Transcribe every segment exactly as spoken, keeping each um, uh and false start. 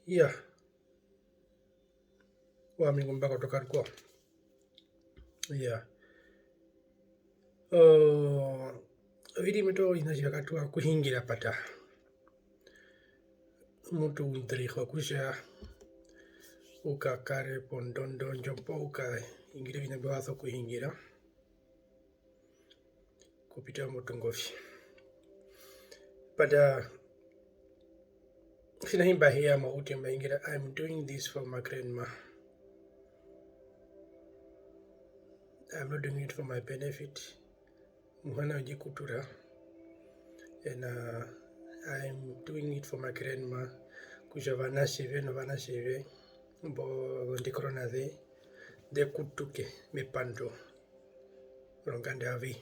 Iyaa. Owami ngu mba kotoka rukwao. Iyaa. Oo, oiri imwe toho oviṋa tjiva katu ha kuhungira pata. Mu tu undrihwa kutja u kakare pondondo ndjo poo u kahungire oviṋa mbi wa sokuhungira. Okupita motungovi. But, uh, tjina tji mba heya moutu mba hungira, I'm doing this for my grandma. I'm not doing it for my benefit. Muhona we ndji kutura. And, uh, I'm doing it for my grandma. Kutja ovanatje ve novanatje ve, mbo, mbo ndi korona ze, nḓe kutuke mepando. Oronganda avi.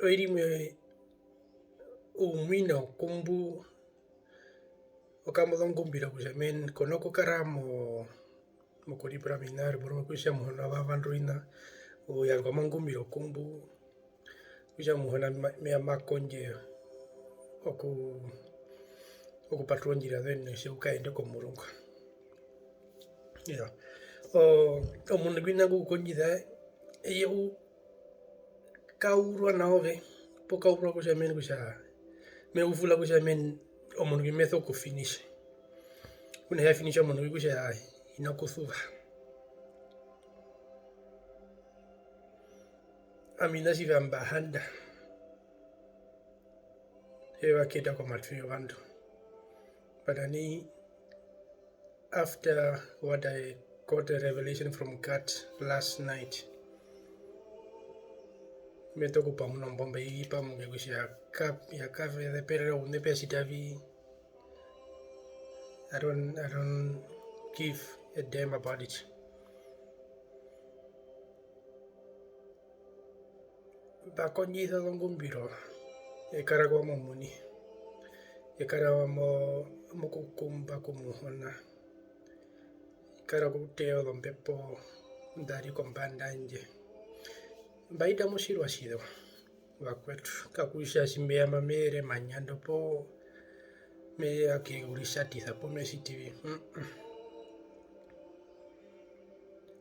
Oiri imwe oumwina okumbu okambo zongumbiro kutja men, kona kukara mo, mokuripura oviṋa vyarwe porumwe kutja Muhona wa vandu oviṋa, o yaruka mongumbiro okumbu, kutja Muhona ma-, me ya ma kondje oku-, okupaturura ondjira zoye nokutja u kaende komurungu. Iyaa. O-, omundu ngwina ngu ku kondjisa, eye u kaurwa na ove, poo kaurwa kutja men kutja, me uvula kutja men omundu ngwi me sokufinisha. Ngunda hi ya finisha omundu ngwi kutja hi na kusuva. Ami oviṋa tjiva mba handa, e va keta komatwi wovandu. But nai, after what I got a revelation from God last night, me utu okupamuna ombomba i pamuke kutja ya ka-, ya kavezeperera ouṋe pe ya tjita vi. I don't, I don't give a damn about it. Mba kondjisa ozongumbiro, e kara kuwa momuini, e kara mo-, mokukumba ku Muhona, e kara okuteya ozombepo nḓa ri kombanda yandje. Mba hita motjirwa tjiwa, vakwetu, kakutja tji mbe ya mba me ere manyando poo me ya okuritjatisa poo me tjiti vi, mm-mm.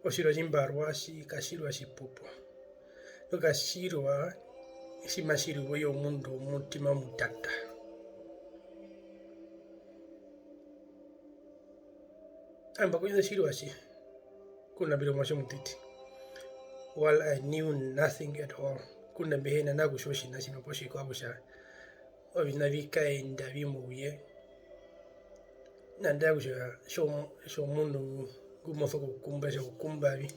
Otjirwa tji mba rwa tji katjirwa tjipupu. Katjirwa tji matji rwa i omundu womutima omutata. Ami mba kondjisa otjirwa tji, ngunda mbi ri omuatje omutiti. While I knew nothing at all. Ngunda mbi hi na nokutjiwa otjiṋa tjimwe poo tjikwao kutja oviṋa vi kaenda vi mouye. Nandarire kutja tjo-, tjomundu ngu mo sokukumba, tjokukumba vi.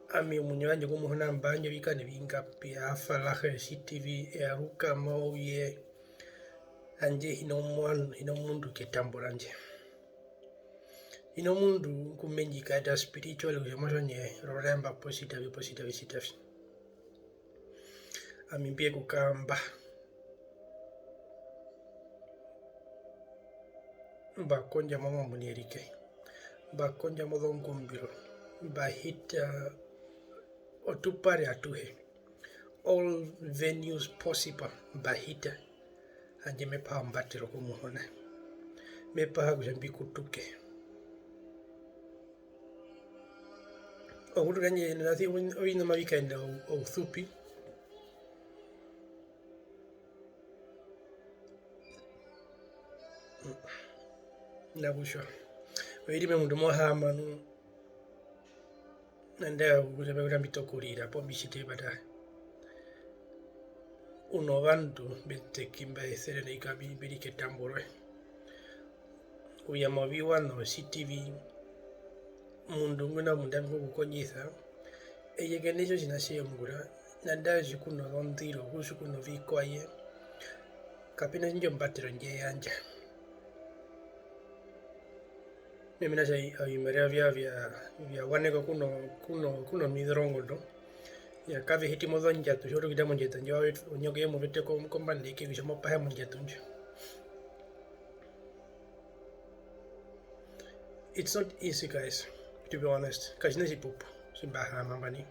Ami omuinyo wandje ku Muhona mba yandja ovikane vingapi, a falaha e tjiti vi, e yaruka mouye. Handje hi na omuan-, hi na omundu ketambo randje. Hi na omundu ngu me ndji kaeta spiritually kutja muatje wandje rora mba po tjita vi, po tjita vi, tjita vi. Ami mbi ye kukamba. Mba kondja momambo erike. Mba kondja mozongumbiro. Mba hita otupare atuhe. All venues possible mba hita. Handje me paha ombatero ku Muhona. Me paha kutja mbi kutuke. Okutuka handje nasi oviṋa mavi kaenda ou-, ousupi. Nakutja oiri imwe omundu mo haama nu, nandarire kutja mbi tja mbi tokurira poo mbi tjite vi, but u novandu mbe teki mba esere nai ka mbi-, mbe ri ketambo roye. Uya moviwaṋa o C T V, omundu ngwina omundu ami ngu ku kondjisa, eye ke na itjo tjiṋa tje ungura, nandarire tji ku nozondiro, kutja ku novikwaye, kape na indjo mbatero ndje yandja. Mena kutja ovimariva vya, vya, vya waneka ku no, ku no, ku nomirongo ndo. Iyaa, kave hiti mozondjato, tji wa utu okuhita mondjato ndjo, onyoka ye mu vete ko-, kombanda yeke kutja mo pahe mondjato ndjo. It's not easy, guys, to be honest. Katjiṋa otjipupu tji mba haama mba nai.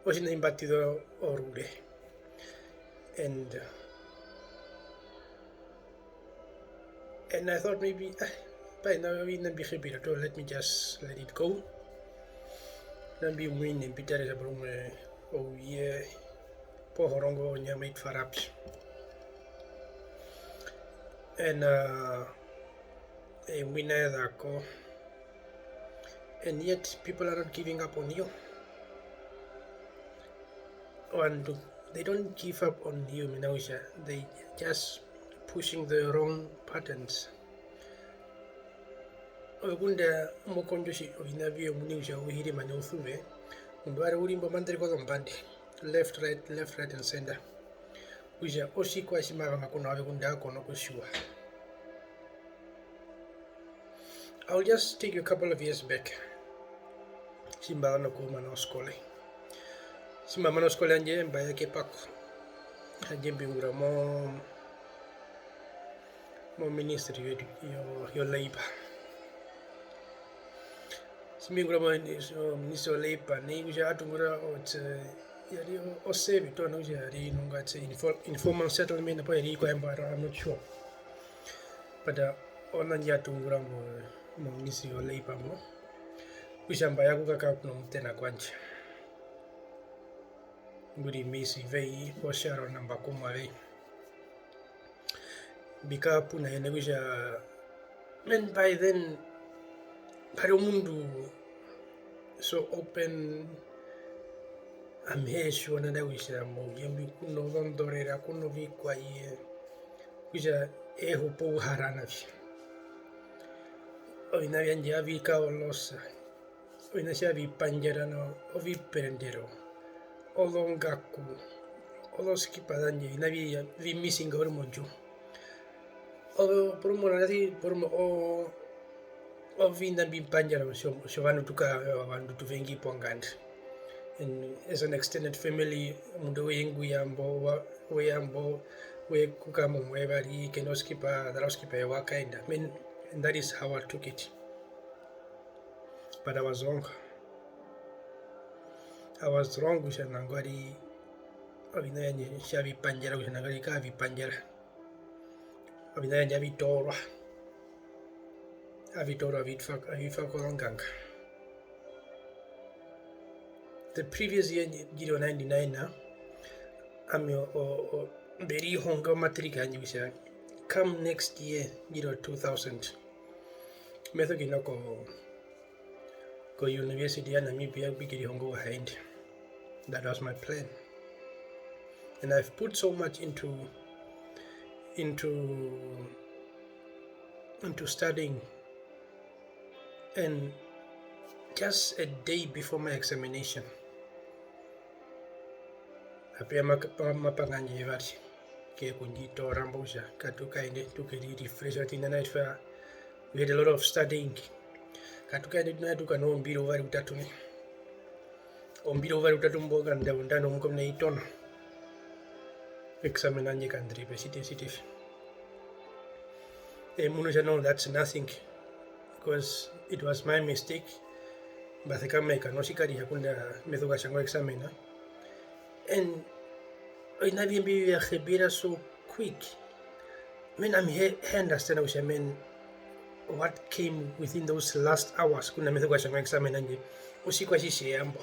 Otjiṋa tji mba ṱiza orure. And, uh, And I thought maybe, ah, pai na oviṋa mbi hepera to, let me just let it go. Nambi mwine mbi tare kutja porumwe ouye pohorongo onyama i twara pi. And, uh, e mwina eza ko. And yet people are not giving up on you. Ovandu, they don't give up on you, mena kutja they just pushing the wrong patterns. Ove ngunda mo kondjo tji-, oviṋa vyoye omuini kutja u hiri mane u suve, omundu warwe u ri mbo ma ndereke ozombande, left, right, left, right and center. Kutja otjikwaye tji ma vanga ku na ove ngunda a kono kutjiwa. I'll just take you a couple of years back. Tji mba za nokumana oskole. Tji mba mana oskole yandje mba ya kepako. Handje mbi ungura mo, mo ministry yo, yo, yo labor. Tji mbi ungura mo, mo ministry yo labor, nai kutja atu ungura otse, ya ri o, o save to, nai kutja ya ri nunga tse info-, informal settlement, poo ya ri kwa embo, I'm not sure. But, uh, ona ndji atu ungura mo, mo ministry yo labor mo. Kutja mba ya okukakara pu nomutena kwandje. Ngu ri Miss Vei, poo Sharon Mbakumwa Vei. Mbi kara puna ene kutja, man, by then, mba ri omundu so open, ami hee tjiwa nanda kutja mouye mbwi ku nozondorera, ku novikwaye, kutja ee hupu ouhara na vyo. Oviṋa vyandje avi kara olosa. Oviṋa tji vi pandjara nao, oviperendero, ozongaku, ozoskipa zandje, oviṋa vi, vi missing uriri mondjuwo. Ove, porumwe, porumwe, o-, oviṋa mbi pandjara otjo-, otjovandu tu kara ovandu tu vengi ponganda. And as an extended family, omundu auhe ngu ya mbo, wa-, we ya mbo, we kuka momwe vari, ke noskipa, a zara oskipa ye wa kaenda. I mean, and that is how I took it. But I was wrong. I was wrong kutja nangwari oviṋa vyandje tji vi pandjara, kutja nangwari kaavi pandjara. Oviṋa vyandje avi toorwa. Avi toorwa, avi twa, avi twa kozonganga. The previous year, ndji ri o ninety-nine, ami o, o, o, mbe rihonga omatric yandje kutja come next year, ndji ri o two thousand, me sokuyenda ko, ko University ya Namibia, mbi kerihonge ouhahende. That was my plan. And I've put so much into, into, into studying. And just a day before my examination, ape ya maka-, ma-, mapanga yandje yevari, ke kundjitoora mbo kutja katu kaende, tu ke ri refresh, ati nana twa, we had a lot of studying. Katu kaende, tu nana tu kanwa ombira uvari utatu nai. Ombira uvari utatu mbo, nganda undano muko muna itona. Examen yandje kandiri pe, tjiti, tjiti. E munu kutja, no, that's nothing, because it was my mistake. Mba sekama e kanwa otjikariha ngunda me sokukatjanga o examen. And oviṋa avihe mbi vya hepera so quick. Man, ami he, he understand kutja, man, what came within those last hours ngunda me sokukatjanga o examen yandje. Otjikwaye tji tje ya mbo.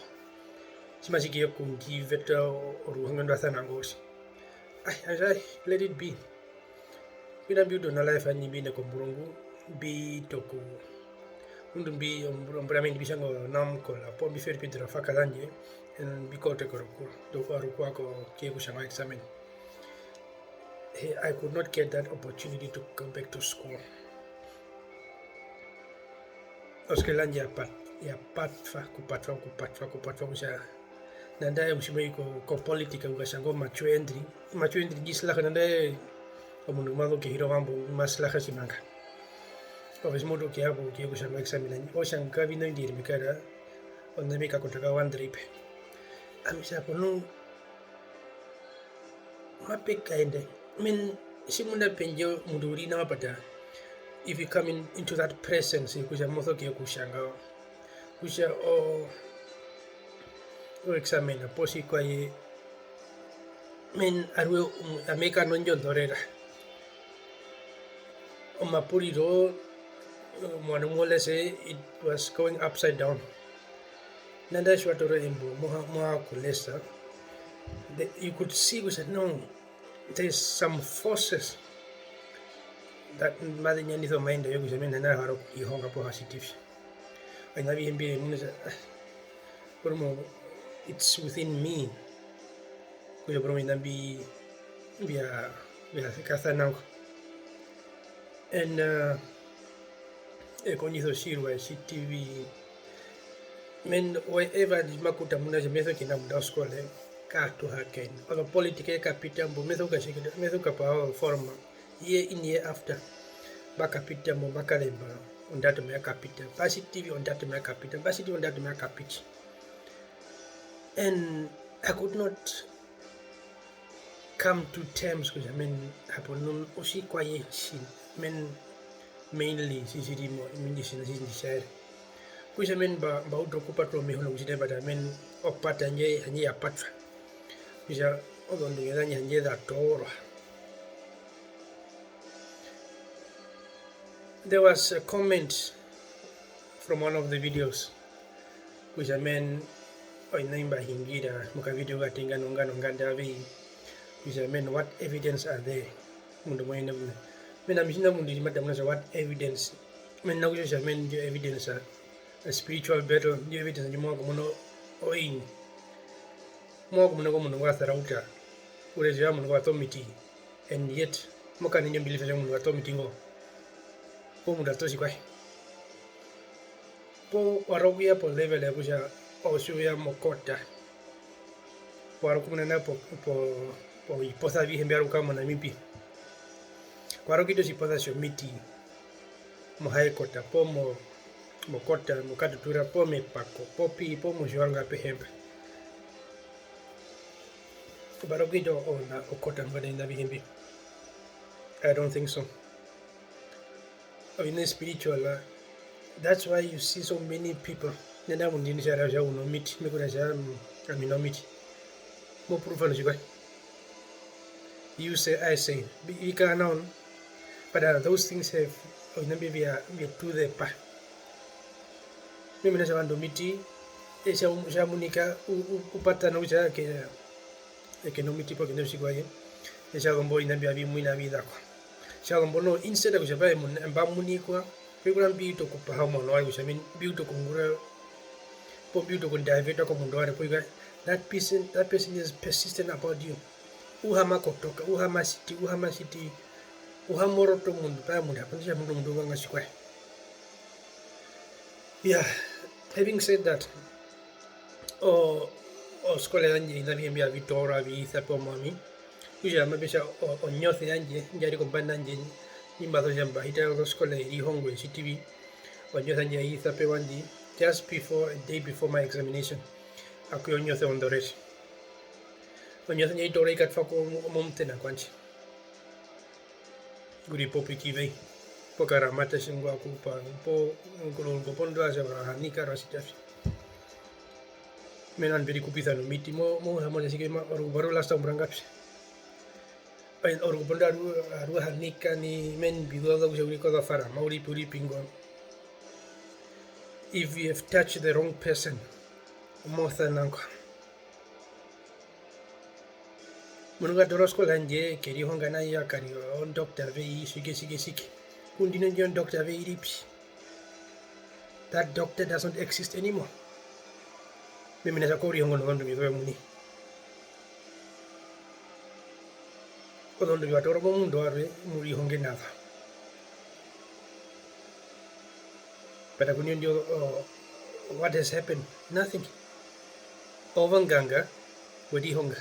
Tji matji keya okundjiveta oruhonge ndwa sana ngo. Ai, ai, ai, let it be. Mbi na mbi utu na life yandje mbi ne komurungu, mbi toku, mundu mbi ombura, ombura mbi mbi tjanga o NAMCOL, poo mbi fere pindira ofaka zandje, and mbi kotoka orukuwa, orukuwa ko, ke kutjanga examen. He, I could not get that opportunity to go back to school. Oskole yandje ya pat-, ya patwa, kupatwa, kupatwa, kupatwa, kutja nandae tji mo i ko, ko politika, u katjanga o mature entry. Mature entry ndji silaha nandae omundu ngu ma zu kehi rovambo, ngu ma silaha tjimanga. Ove tji mo utu okuya ko, okuya kutjanga o examen, o tjanga oviṋa ovingi mbi kara, ona me kakotoka wa nderipe. Ami tja hapo nu, mape kaende. I mean, tjimuna pendje omundu u ri nawa, but, uh, if you come in, into that presence, kutja mo sokuya kutjanga, kutja o, o examina, poo tjikwaye, I mean, aruhe, um, ame kara nondjondorera. Omapuriro, eh, omuano umwe olese, it was going upside down. Nanda tji wa toora embo, mo ha-, mo ha ku lesa, the, you could see kutja, no, there's some forces that maze nyandisa omaendo yoye kutja mena rokuyehonga po positive. Oviṋa avihe mbi muna kutja, ah, porumwe it's within me, kutja porumwe oviṋa mbi, mbya, mbya sekasana ngo. And, uh, ekondjisa otjirwa tjitivi, men, wherever tji ma kuta muna kutja me sokuyenda munda oskole, kaatu hakene. Ozopolitika e kapita mbo, me sokukatjeketa, me sokukapaha oforma. Year in, year after, mba kapita mbo, mba kazemba, ondatum ya kapita, mba tjiti vi, ondatum ya kapita, mba tjiti vi, ondatum ya kapita. And I could not come to terms kutja, men, hapo nu-, otjikwaye tji, men, mainly tji tji ri mo, tji tji na tji tji ndji tjaere. Kutja, men, mba-, mba utu okupaturura omeho nokutjita epata, men, opata handje, handje ya patwa. Kutja ozondunge zandje handje za toorwa. There was a comment from one of the videos kutja, men, oviṋa mbi mba hungira mokavideo okatenga nongano nganda vei, kutja, men, what evidence are there? Omundu omuini mena, mena ami tji na omundu tji ma tamuna kutja what evidence, mena rokutja, men, indjo evidence a, a spiritual battle, indjo evidence ndji mo vanga okumuna oini. Mo vanga okumuna komundu ngwa sarauta, uriri omundu ngwa ṱa omiti, and yet mo kara nindjo belief kutja omundu wa ṱa omiti ngo, poo omundu a ṱa otjikwaye. Poo wa rora okuya po level yokutja otji u ya mokota, wa rora okumuna nao po, po, poviposa avihe mbi ya rukwa mo Namibia. Wa rora okuhita otjiposa tjomiti mo High Court, poo mo, mokota, moKatutura, poo mEpako, poo pi, poo mOtjiwarongo apehe mba. Wa rora okuhita o, o, okota mbo na oviṋa avihe mbi. I don't think so. Oviṋa spiritual, uh, that's why you see so many people. Nena omundu ndino tja raerwa kutja u nomiti, me ku raere kutja, mm, ami hi nomiti. Mo prove notjikwaye. You say, I say. Mbi-, mbi kara nao, but, uh, those things have, oviṋa mbi vya, vya to the pa. Mena kutja ovandu omiti, e tja, tja munika u-, u-, u patana kutja ke, ke nomiti poo ke notjikwaye, e tja zu mbo oviṋa mbi avi mwina avi za ko. Tja zu mbo noho, instead kutja pahe mba munikwa, pe kura mbi uta okupaha omuano warwe kutja mbi uta okuungura, poo mbi uta okundiveta komundu warwe, poo that person, that person is persistent about you. U ha ma kotoka, u ha ma tjiti, u ha ma tjiti, u ha ma rota omundu, pahe omundu, hapo ndi tja omundu, omundu u vanga otjikwaye. Yeah, having said that, o-, oskole yandje oviṋa avihe mbi avi toorwa, avi isa po mu ami. Okutja mape tja o-, onyose yandje ndji ya ri kombanda yandje, ndji mba so kutja mba hita koskole erihongo e tjiti vi, onyose yandje ai isa pewa ndi, just before, a day before my examination, aku ya onyose ondorere. Onyose ndji ai toorwa i katwa ko mo-, momutena kwandje. Ngu ri popepi vei, pOkaramata tjingwa kupa, po, ngurungu, pondoa tja Hanika Rashitafi. Mena mbe ri kupisa nomiti, mo, mo, mo, mo, tjike ma, orukupo rwe last ombura ngapi? Ai, orukupo ndo aru, aru Hanika ni, men, mbi zoza kutja u ri kozofarama, u ri pi, u ri pi ngo. If you have touched the wrong person, mo sana ngo. Mundu nga toora oskole yandje, ke rihonga nai, a karira ondoctor vei, tjike, tjike, tjike. Ku ndino ndjo doctor vei i ri pi? That doctor does not exist anymore. Mena kutja ko rihongo nozondunge zoye omuini. Ozondunge wa toora komundu warwe, mu rihonge na zo. But aku ndio ndio, oh, what has happened? Nothing. Ove onganga, we rihonga,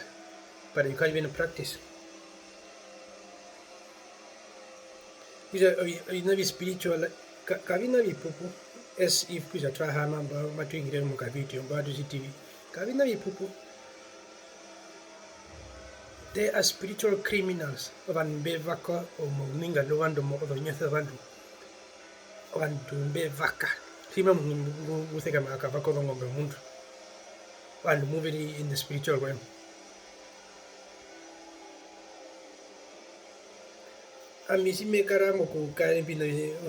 but you can't even practice. Kutja ovi-, oviṋa vi spiritual, ka-, kavi na vipupu, as if kutja twa haama mba, matu hungire mokavideo, mba tu tjiti vi. Kavi na vipupu. They are spiritual criminals. Ovandu mbe vaka omauninga novandu mo-, ozonyose zovandu. Ovandu mbe vaka. Tjimuna omundu ngu-, ngu-, ngu sekama a kavaka ozongombe zomundu. Ovandu mu ve ri in the spiritual realm. Ami tji me kara mokukara mbi na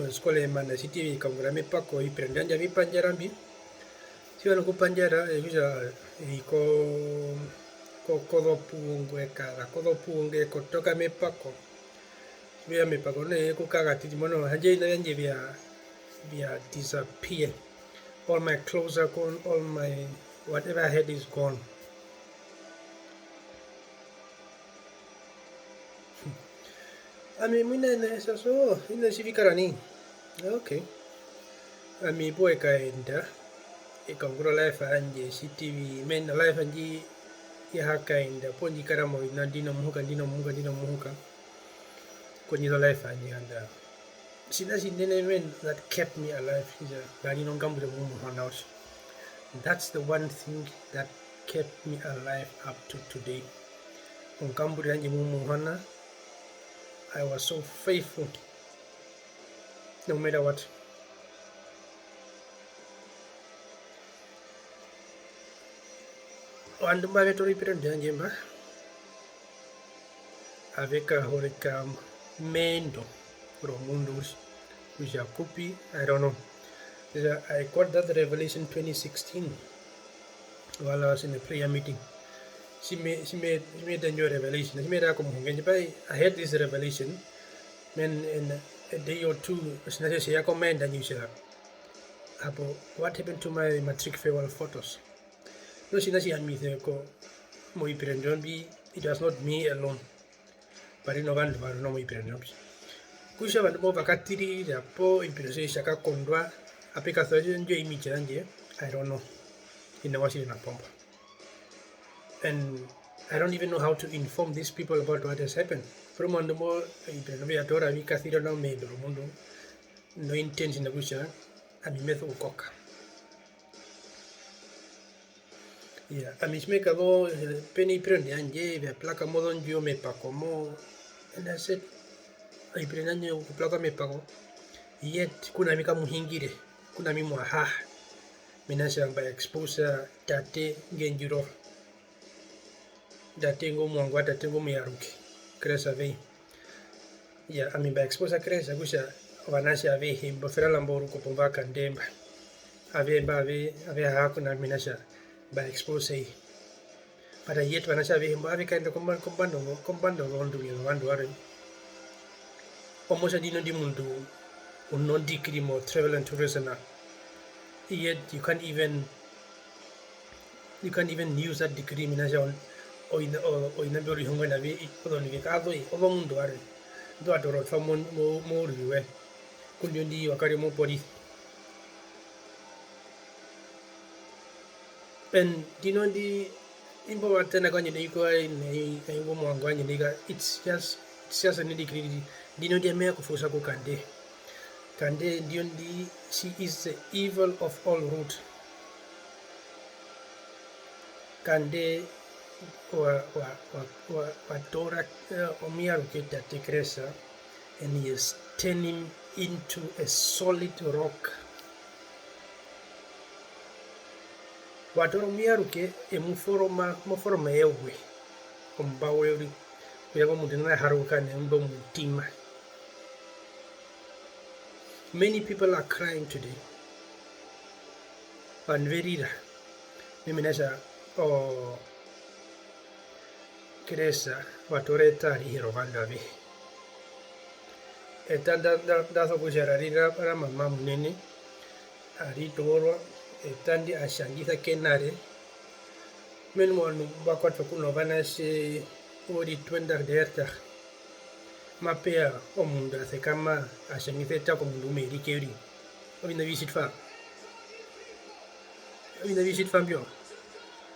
oskole e mana, tjiti vi kaungura mepako, oviperendero vyandje avi pandjara mbi. Tji va zu nokupandjara, okutja e i ko, ko, kozopuwo, ngu e kara kozopuwo, ngu e kotoka mepako. Tji me ya mepako, nai e kuka katiti, mono, handje oviṋa vyandje vya, vya disappear. All my clothes are gone, all my, whatever I had is gone. Ami muina ene e tja so, oviṋa tji vi kara nai. Okay. Ami opuwo e kaenda, e kaungura o life yandje, tjiti vi, mena life yandje ya ha kaenda, opuwo ndji kara moviṋa ndino muhuka, ndino muhuka, ndino muhuka. Kondjisa o life yandje nganda. Otjiṋa tjinene mena that kept me alive, kutja nda ri nongambwiro mu Muhona otjo. That's the one thing that kept me alive up to today. Ongambwiro yandje mu Muhona, I was so faithful no matter what. Ovandu mba ve toora oviperendero vyandje mba, ave kahoreka meendo romundu uriri. Kutja ku pi, I don't know. Kutja I got that revelation twenty sixteen while I was in a prayer meeting. Tji me, tji me, tji me eta indjo revelation, tji me rara komuhonge ndji, I had this revelation, then in a day or two, otjiṋa tjo tje ya komaendo wandje kutja, hapo, what happened to my matric farewell photos? Nu otjiṋa tji hihamisa ko moviperendero mbi, it was not me alone. Pa ri novandu varwe noho moviperendero mbi. Kutja ovandu mbo va katiririra poo oviperendero tji tja kakondwa, ape kasewa indjo image yandje, I don't know. Hi na wa tjiri na pomba. And I don't even know how to inform these people about what has happened. Porumwe ovandu mbo, oviperendero mbi ya toora vi kasira nao meendo romundu, no intention yokutja ami me sokukoka. Iyaa, ami tji me kazuu, pe na oviperendero vyandje vya plaka mozondjuwo mepako mo, and I said, oviperendero vyandje okupelakwa mepako, yet ku na ami kamuhingire, ku na ami mwa haha. Mena rokutja mba exposa tate nge ndji rora. Tate ngo omuangu wa tate ngo omuyaruke, Kresa Vei. Iyaa, ami mba exposa Kresa kutja ovanatje avehe mbo verara mbo rukopo mba kandee mba, avehe mba ave, ave haha ku na ami mena rokutja mba exposa eye. But yet ovanatje avehe mbo ave kaenda komba-, kombanda, kombanda yozondunge zovandu varwe. Omotja ndino ndi omundu u no degree mo travel and tourism, yet you can't even, you can't even use that degree, mena rokutja oviṋa, o-, oviṋa mbyo u rihonga na vyo, ozondunge kazoye, ozomundu warwe. Ndu wa toora otwa mo-, mo-, mouriri woye. Ku ndinondi wa karira mopolisi. And ndinondi, imbo vatena kwandje nai kwa, nai, nai ngo muangu wandje nai ka, it's just, it's just an degree. Ndinondi ami me ya okufusa ku Kande. Kande ndinondi, she is the evil of all root. Kande wa, wa, wa, wa, wa toora, eh, omuyaruke tate Kresa, and he has turned him into a solid rock. Wa toora omuyaruke, e mu foroma, mo foroma ewe, ombawe uriri, kuya komundu nena a haruka neumba omutima. Many people are crying today. Ovandu ve rira. Mena rokutja, oo, Kresa wa toora eta arihe rovandu avehe. Eta nda, nda, nda sokutja ra ri ra, ra mama munene, ari toorwa, eta ndi a tjangisa kenare. Mena ovandu mba kwatwa ku novanatje ori twintig dertig. Mape ya omundu a sekama a tjangisa eta komundu umwe erike uriri. Oviṋa vi tjitwa, oviṋa vi tjitwa mbyo.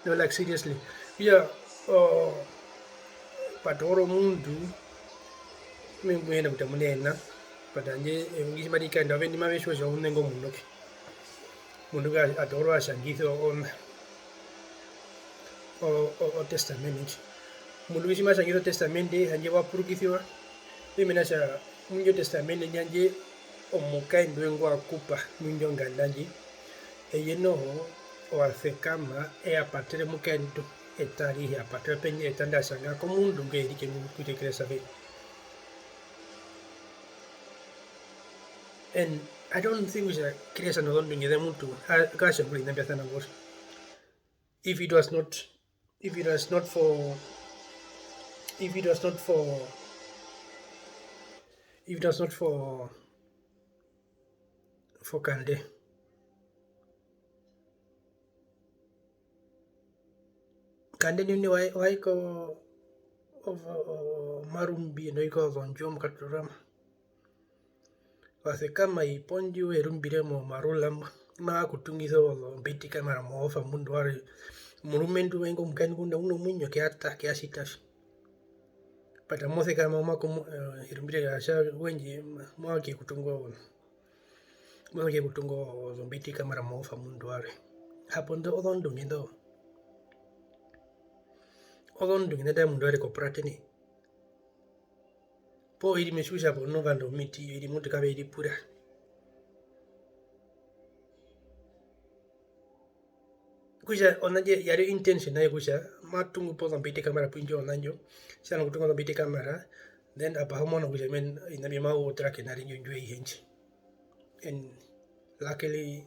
No, like, seriously. Iya, o, pa toora omundu, me ngu hina kutja muna ena, but handje, eh, eyuva tji mari kaenda, ovengi mave tjiwa kutja uṋe ngo omundu ke. Omundu nga a toorwa a tjangisa o, o, o, o testament ndji. Omundu tji ma tjangisa o testament, handje wa purukisiwa, mena rokutja mu indjo testament ndji handje omukaendu we ngwa kupa mu indjo nganda ndji, eye noho wa sekama, e ya patere omukaendu, eta arihe a patere pendje, eta ndi a tjanga komundu ngwe erike ngu ku ṱe Kresa Vei. And I don't think kutja Krista nozondunge ze mutu, a-, kaatja kuri oviṋa mbya sana ngoro. If it was not, if it was not for, if it was not for, if it was not for, for Kande. Kande nai wa-, wa iko o-, o-, omarumbi, no iko ozondjuwo mokaturama. Wa sekama i pondjuwo, erumbi re momarula mbo. Ma kutungisa ozombiti kamara mohofa mundu warwe. Omurumendu we ingo omukaendu ngunda u nomuinyo, ke ya ta, ke ya tjita vi. But mo sekama, ma ku-, eh, erumbi re ra tja, wendji, mo vanga okuye kutunga o-, mo vanga okuye kutunga ozombiti kamara mohofa mundu warwe. Hapo ndo ozondunge ndo. Ozondunge nda mundu warwe kopuratene. Poo i ri metjiwa kutja po novandu vomiti, i ri mutu kave i ripura. Kutja ona ndjo ya ri intention yaye kutja ma tungu pozombete kamara pu indjo ona ndjo, tjandje okutunga ozombete kamara, then apa ha munu kutja men, oviṋa mbi ma utira kena rindjo ndjo ihe ndji. And luckily,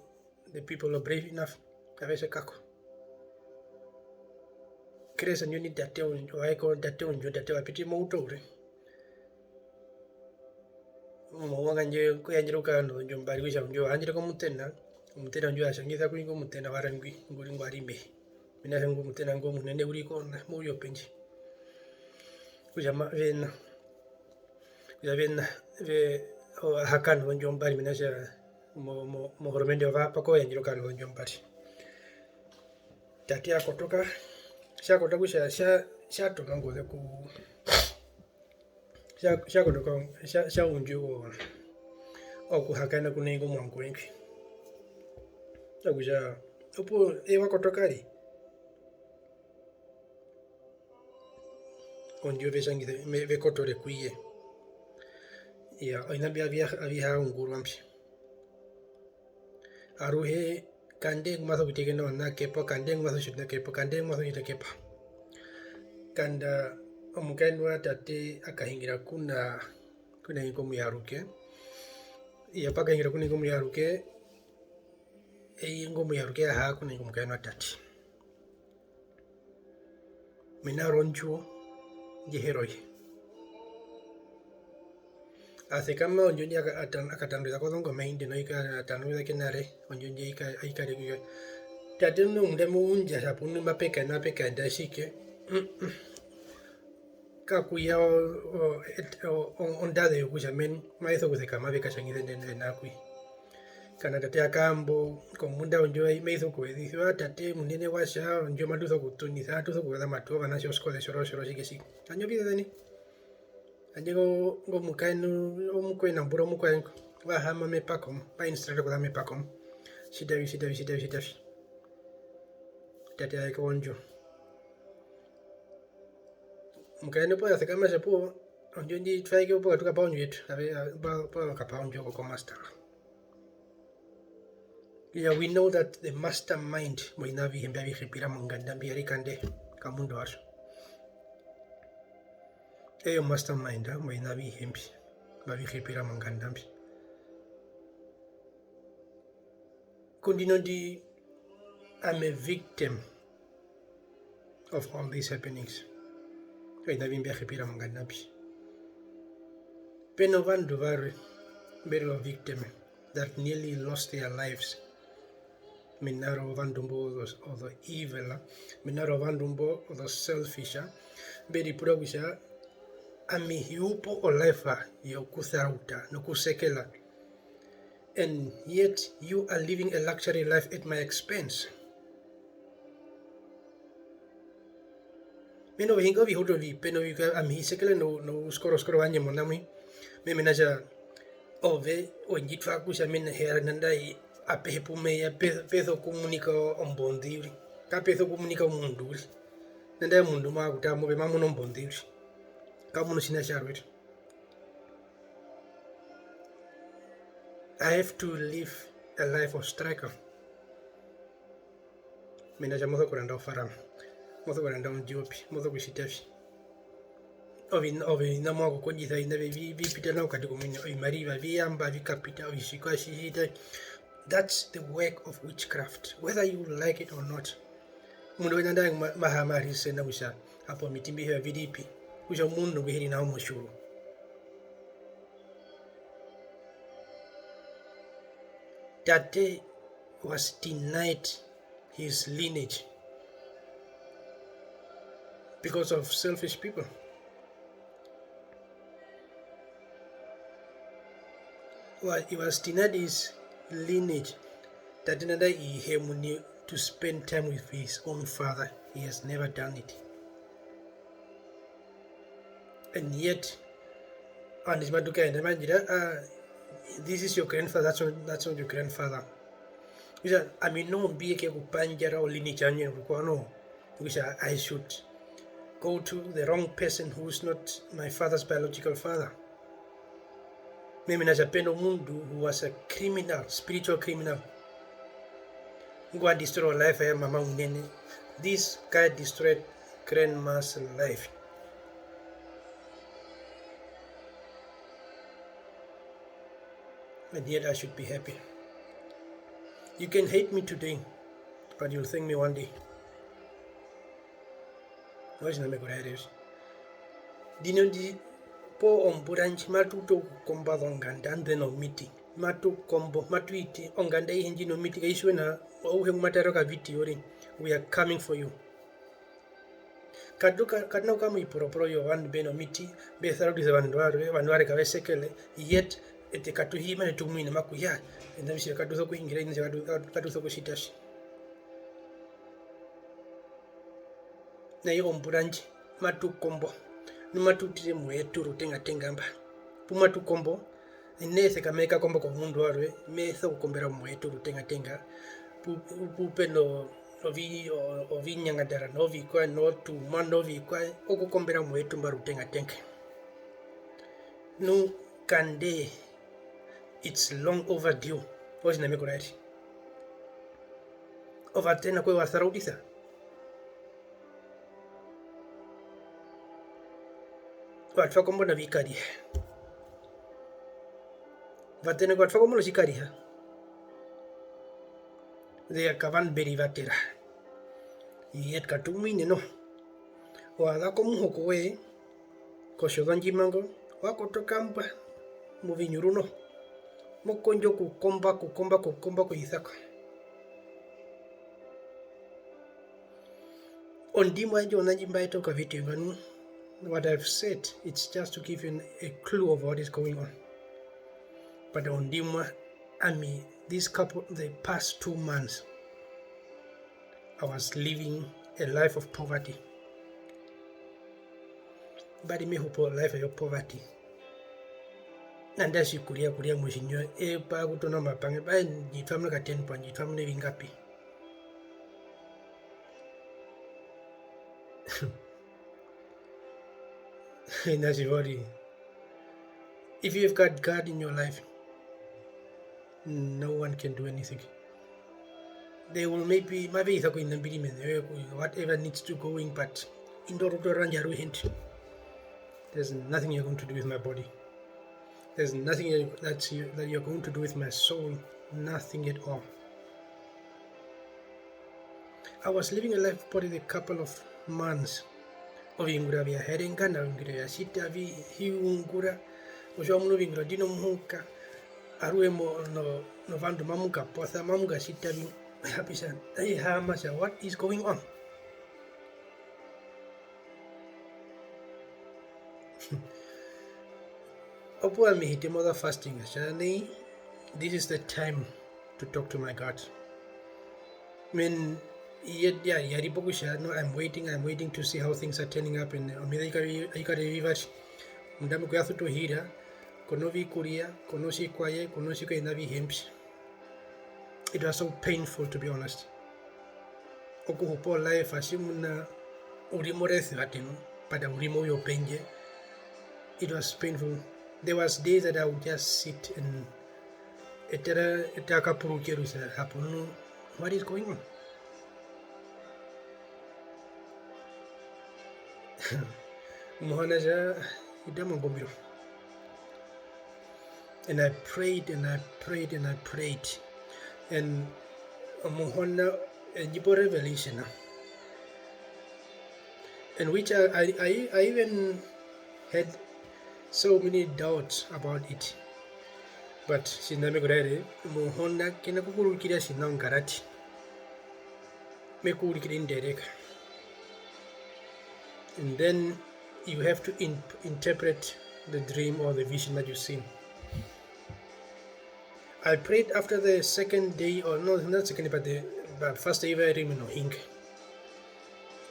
the people are brave enough, ave sekako. Kresa ndjo ni tate wondjo, wa iko tate wondjo, tate wa piti mouto ure. Omuhonga ndje ku yandjere okukara nozondjo mbari, kutja ondjo wa yandjere komutena, omutena ndjo ya tjangisa ku ingo omutena warwe ngwi, ngu ri ngwa ri mbe. Mena rokutja ingo omutena ngo omunene u ri kona, mo ri opendje. Kutja ma-, vena. Kutja vena, ve-, o-, a ha kara nozondjo mbari, mena rokutja mo-, mo-, mohoromende ovapa ko yandjere okukara nozondjo mbari. Tate ya kotoka, tja kotoka kutja tja-, tja tona ongoze ku-, tja-, tja kotoka, tja-, tja undju o-, okuhakaena ku na ingo omuangu wengwi. Okutja, opuwo eye wa kotoka ari? Ondjo ve tjangisa, me-, ve kotore ku ye. Iyaa, oviṋa mbi avi-, avi ha ungurwa mbi. Aruhe kande ngu ma sokutekena onakepo, kande ngu ma sokutjita kepo, kande ngu ma sokutjita kepo. Nganda omukaendu wa tate a kahingira ku na, ku na ingo omuyaruke. Iyaa, pa kahingira ku na ingo omuyaruke, eye ingo omuyaruke a ha ku na ingo omukaendu wa tate. Mena rondjuwo ndji he ri oye. A sekama ondjo ndji aka-, ata-, a katandurisa kozongoma indi, no ika-, a tandurisa kenare, ondjo ndji aika-, aikare kuyo. Tate nu omundu ami u undja kutja pu nu mape kaenda, mape kaenda, tjike. Kaku ya o-, o-, et-, o-, o-, ondaze yokutja men-, mave sokusekama ve katjangise ndene nakwi. Kana tate akaambo, kombunda yondjo mai sokuwezisiwa, tate munene wa tja, ondjo matu sokutunisa, atu sokuweza matu ovanatje oskole, tjoro, tjoro, tjike, tjike. Handje ovize nai. Handje ngo, ngo mukaendu, omukweṋu nambura omukwae ngo, wa haama mepako mo, wa instructa okuza mepako mo. Tjita vi, tjita vi, tjita vi, tjita vi. Tate aeke ondjo. Omukaendu opuwo a sekama a tja opuwo, ondjo ndji twa eke opuwo katu kapa ondjo yetu, ave, ave, opuwo, opuwo kapa ondjo ko, ko master. Yeah, we know that the mastermind moviṋa avihe mbi avi hepira monganda mbi arikana nde komundu warwe. Eye o mastermind moviṋa avihe mbi, mbi avi hepira monganda mbi. Ku ndino ndi, I'm a victim of all these happenings. Oviṋa mbi mbi avi hepira monganda mbi. Pe novandu varwe mbe ri o victim that nearly lost their lives. Mena rovandu mbo ozo, ozo evil, mena rovandu mbo ozo selfish, mbe ripura kutja, ami hi hupu o life yokusarauta nokusekela. And yet you are living a luxury life at my expense. Mena ovihinga ovihauto vi pe novi, ami hi sekele no, nouskoroskoro wandje mona mwi. Me hee mena rokutja ove we ndji twa kutja mena hera nandai apehe pu me ya pe, pe sokumunika ombonḓi uriri. Kape sokumunika omundu uriri. Nandai omundu ma kutara move ma munu ombonḓi uriri. Ka munu otjiṋa tjarwe uriri. I have to live a life of struggle. Mena rokutja mo sokuranda ofarama, mo sokuranda ondjuwo pi, mo sokutjita vi. Oviṋa, oviṋa mwa kokondjisa, oviṋa vi, vi, vi pita nao mokati komuinyo, ovimariva vi yamba, vi kapita, ovitjikwa tji hita. That's the work of witchcraft, whether you like it or not. Omundu wina nandarire ma, ma haama a reasona kutja hapo omiti mbi heva vi ri pi, kutja omundu ngu he ri nao motjiuru. Tate was denied his lineage because of selfish people. Wa-, he was denied his lineage. Tate nanda ihe muni to spend time with his own father. He has never done it. And yet, ovandu tji matu kaenda, ma ndji tja, "Ah, this is your grandfather, that's not, that's not your grandfather." Kutja, ami noho mbi ye ke kupandjara o lineage yandje rukwao noho. Kutja, I should go to the wrong person who is not my father's biological father. Mena kutja pe nomundu who was a criminal, spiritual criminal, ngwa destroy life ya mama munene. This guy destroyed grandma's life. And yet I should be happy. You can hate me today, but you'll thank me one day. Otjiṋa me ku raere otji. Ndino ndi, poo ombura ndji matu utu okukomba ozonganda nḓe nomiti. Matu kombo, matu iti, onganda aihe ndji nomiti, kai tjiwa na auhe ngu ma tara okavideo uriri, we are coming for you. Katu ka-, katu na okukara moviporoporo vyovandu mbe nomiti, mbe sarautisa ovandu varwe, ovandu varwe kave sekere, yet eṱe katu hi mane tu muine maku ya, ena vi tjiva katu sokuhingira, ena vi tjiva katu, katu, katu sokutjita tji. Nai ombura ndji, matu kombo, nu matu utire moyetu rutengatenga mba. Pu matu kombo, ine sekama e kakomba komundu warwe, me sokukombera moyetu rutengatenga, pu, pu, pu pe no, ovi-, o-, ovinyangandara novikwae, notumwa novikwae, okukombera moyetu mba rutengatenga. Nu kandee, it's long overdue, otjiṋa me ku raere. Ovatena kwe va sarautisa. Vatwa kombo na vikariha. Vatene vatwa kombo na vikariha. They are kavan beri vatera. Yet katu muine no. Wa za komuhoko we, kotjozo ndji mango, wa kotoka mbwa, movinyuru no. Mo kondjo kukomba, kukomba, kukomba, kuisako. Ondimwa yandje ona ndji mba eta okavideo nganu, what I've said, it's just to give you a clue of what is going on. But ondimwa, ami, this couple, the past two months, I was living a life of poverty. Mba ri me hupu o life yo poverty. Nanda tji kuria, kuria motjinyo, e pa kutona omapange, mba ndji twa muna ka ten pound, ndji twa muna evingapi? Ina tjivori. If you've got God in your life, no one can do anything. They will maybe, mave isa koviṋa mbi ri mene yoye, whatever needs to go in, but indo rutu rwandje aruhe ndi. There's nothing you're going to do with my body. There's nothing you, that you, that you're going to do with my soul. Nothing at all. I was living a life for a couple of months. Oviungura vya herengana, oviungura vya tjita vi-, hi ungura. Otja wa munu oviungura ndino muhuka. Aruhe mo-, no-, novandu mamu kaposa, mamu katjita vi-, hapisha, ai haama tja, what is going on? Opuwo ami hi tja mo za fasting, tja nai, this is the time to talk to my God. Men, ya, ya, ya ri po kutja, no, I'm waiting, I'm waiting to see how things are turning up, and omieze ai kara, ai kara vivari. Munda ami ku ya suta ohira, ko novikurya, ko notjikwaye, ko notjikwaye, oviṋa avihe mbi. It was so painful, to be honest. Okuhupa o life, tjimuna u ri mo resivatenu, but u ri mouye wopendje. It was painful. There was days that I would just sit and etera, eta kapurukerisa hapo nu, what is going on? Muhona tja, ita mongumbiro. And I prayed and I prayed and I prayed. And Muhona, eh, ndjipa revelation. And which I, I, I, I even had so many doubts about it. But tjinda me ku raere, Muhona ke na kukurukira tjina ongarati. Me ku urikire indereka. And then you have to in-, interpret the dream or the vision that you see. I prayed after the second day, or no, not second, but the but first day, very no hink.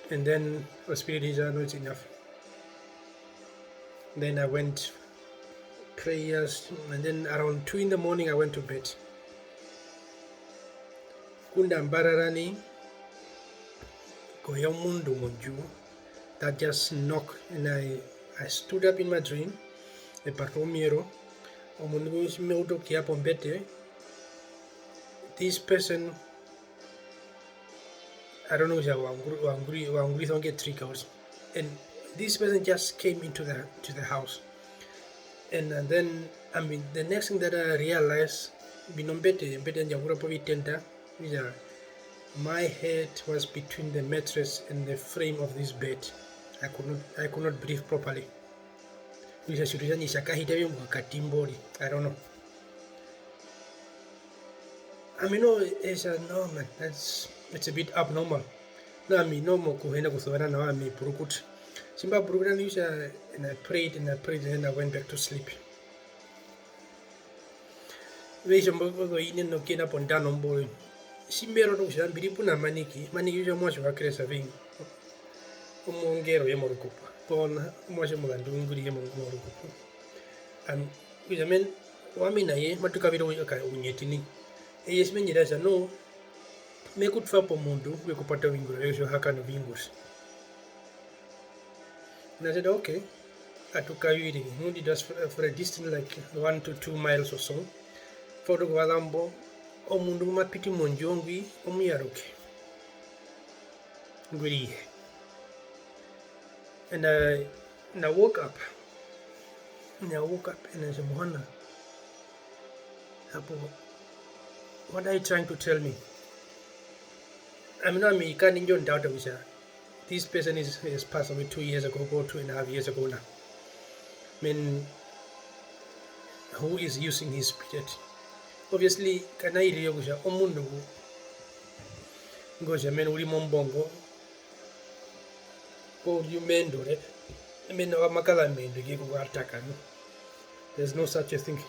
And then the spirit is, "Ah, no, it's enough." Then I went prayers, and then around two in the morning I went to bed. Ngunda mba rara nai, koya omundu mondjuwo, that just knock, and I, I stood up in my dream, e pata omiyero, omundu ngwi tji me utu okuya pombete, this person, I don't know kutja wa unguri-, wa unguri-, wa ungurisa onge trick or, and this person just came into the, to the house. And, uh, then, I mean, the next thing that I realized, mbi nombete, ombete yandje ya ungurwa povitenda, kutja my head was between the mattress and the frame of this bed. I could not, I could not breathe properly. Kutja otjiuru tjandje tja kahita vi mokati mbo uriri, I don't know. Ami noho e tja, "No man, that's, it's a bit abnormal." Nu ami noho mokuhina kusuvera nawa ami e purukuta. Tji mba purukuta nai kutja, and I prayed and I prayed and then I went back to sleep. Veitjo mbo ozoine nokuyenda pondano mbo, tji mbe rota kutja mbi ri puna Maniki, Maniki kutja omuatje wa Kresa vii, omongero ye morukupo, pona omuatje omuzandu nguri ye mo-, morukupo. Am-, kutja men-, owami na ye matu kavire ounyeti nai. Eye tji me ndji raisa, no, me ku twa pomundu ngwe ku pata oviungura vyotjohaka noviungura. And I said, "Okay, atu kavire." Ngunda it was for, for a distance like one to two miles or so. Twa utu okuvaza mbo, omundu ngu ma piti mondjuwo ngwi omuyaruke. Ngu ri ihe. And I, and I woke up. And I woke up and I said, "Muhona, hapo, what are you trying to tell me?" I mean, ami ka nindjo ndauta kutja this person is, has passed away two years ago or two and a half years ago now. I mean, who is using his spirit? Obviously, ka na irire kutja omundu ngu, ngo tja mena u ri mombongo, poo u ri mendore, mena wa ma kara mendo ke ku ataka, no? There's no such a thing.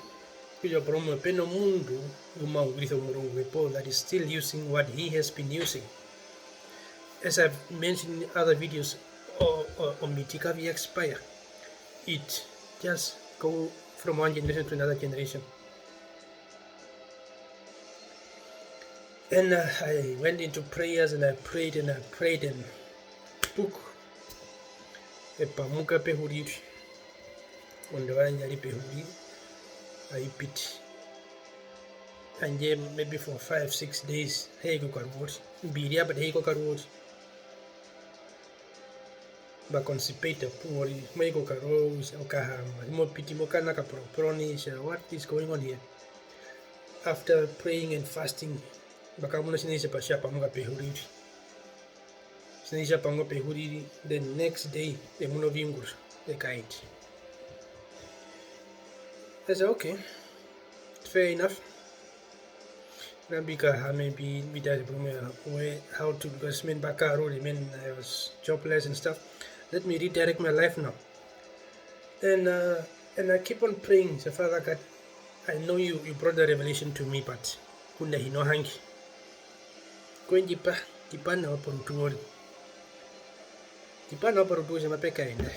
Kutja porumwe pe nomundu ngu ma ungurisa omurungu we poo that is still using what he has been using. As I've mentioned in other videos, o-, o-, omiti kavi expire. It just go from one generation to another generation. And, uh, I went into prayers and I prayed and I prayed and puk, e pamuka pehuri. Ondova yandje ya ri pehuri, ai piti. Handje maybe for five, six days, hee kukaruwa uriri. Mbi ri apa, hee kukaruwa uriri. Mba constipate puwo uriri, mai kukaruwa, okahama, tji mo piti mo kana kaporoporo nai, kutja, "What is going on here?" After praying and fasting, mba kamuna otjiṋa tja pa-, tja pamuka pehuri uriri. Otjiṋa tja pamuka pehuri uriri, the next day, e muna oviungura, e kaenda. I said, "Okay, fair enough." Mbi kahame, mbi-, mbi tare porumwe, where, how to, because men mba kara uriri, men, I was jobless and stuff. Let me redirect my life now. And, uh, and I keep on praying, say, "Father God, I know you, you brought the revelation to me, but ngunda hi na ohange. Ko we ndji pa, ndji pa nawa porutu uriri. Ndji pa nawa porutu kutja mape kaenda."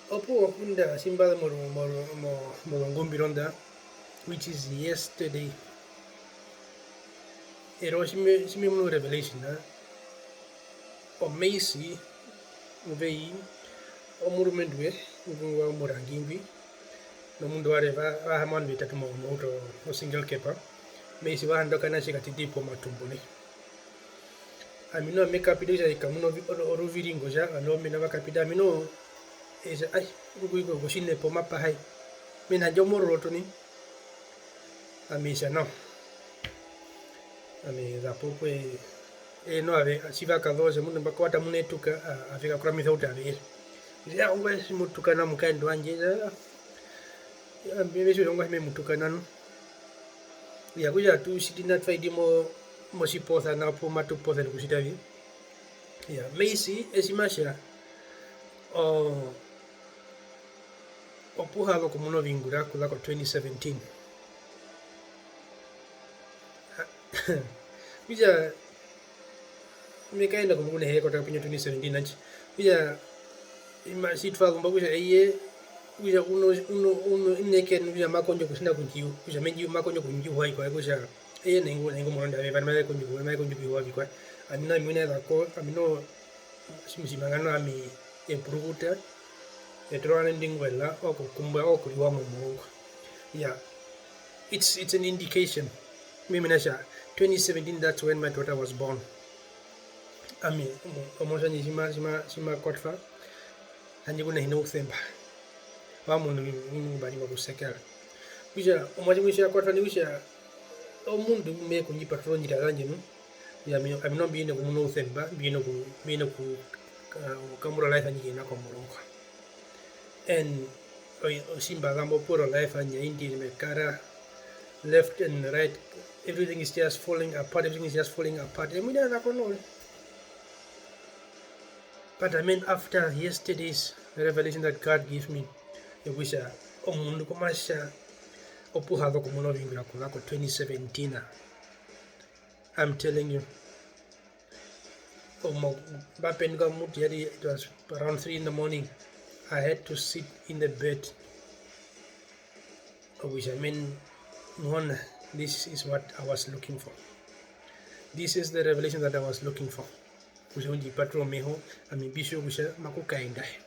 Opuwo ngunda tji mba zu moru-, moru-, mo-, mozongumbiro nḓa, which is yesterday. Ero tji me-, tji me munu revelation, omeisi, nguvei, omurumendu we, ngwi ngwa murangi ngwi, nomundu warwe va-, va haama ovandu vetatu mo-, mouto o single cab, meisi wa handoka na tje katiti pomatumbo nai. Ami noho me kapita kutja e kamuna ovi-, oru-, oruviringo tja, ovandu mena va kapita, ami noho, e tja, ai, ngwi ko kotjiṋe po mapa hai. Mena handje omororoto nai. Ami e tja nao. Ami e za po kwe, eye noho ave, tji va kaza otja omundu mba kwata muna etuka, a-, ave kakuramisa outa ave yere. E tja, ongwaye tji mo tuka nao mukaendu wandje, e tja, ami me tjiwa kutja ongwaye tji me mu tuka nao. Okutja atu tjiti nao twa iri mo-, motjiposa nao pu matu posa nokutjita vi. Iyaa, Macy, eye tji ma tja, o-, opu ha zu okumuna oviungura okuza ko twenty seventeen. Okutja, me kaenda komukunda e he ya kotaka pendje twenty seventeen nandji. Okutja, ima-, tji twa zumba kutja eye, kutja uno, uno, uno, ine eke, kutja ma kondjo okusina kundjiu-, kutja me ndji-, ma kondjo okundjiwa vikwaye, kutja eye na ingo, na ingo muronda we, ovandu mave kondjo oku-, mave kondjo okuhiwa vikwaye. Ami nao, ami u na ezako, ami noho, tjimwe tjimanga nao ami e purukuta, e toora nao ndi ngwela, okukumbwa, okuriwa momurongo. Yeah, it's, it's an indication. Mimi nasha, twenty seventeen, that's when my daughter was born. Ami, omo-, omuatje wandje tji ma-, tji ma-, tji ma kwatwa, handje ku na hi na ousemba. Wa munu vi-, vi-, mba ri mokusekera. Okutja, omuatje ngwi tji ya kwatwa nai, okutja omundu ngu me ku ndji paturura ozondjira zandje nu, ami, ami noho mbi yenene okumuna ousemba, mbi yenene oku-, mbi yenene oku-, ka-, okukambura o life yandje ke na komurongo. And o-, otji mba za mbo opu ri o life yandje aindji me kara left and right, everything is just falling apart, everything is just falling apart. Ami nda za ko noho. But I mean, after yesterday's revelation that God gave me, yokutja omundu ku ma tja opu ha zu okumuna oviungura okuza ko twenty seventeen, I'm telling you, omo-, mba penduka mutu, yari, it was around three in the morning, I had to sit in the bed. Okutja, men, Muhona, this is what I was looking for. This is the revelation that I was looking for. Kutja u ndji paturure omeho, ami mbi tjiwe kutja maku kaenda he.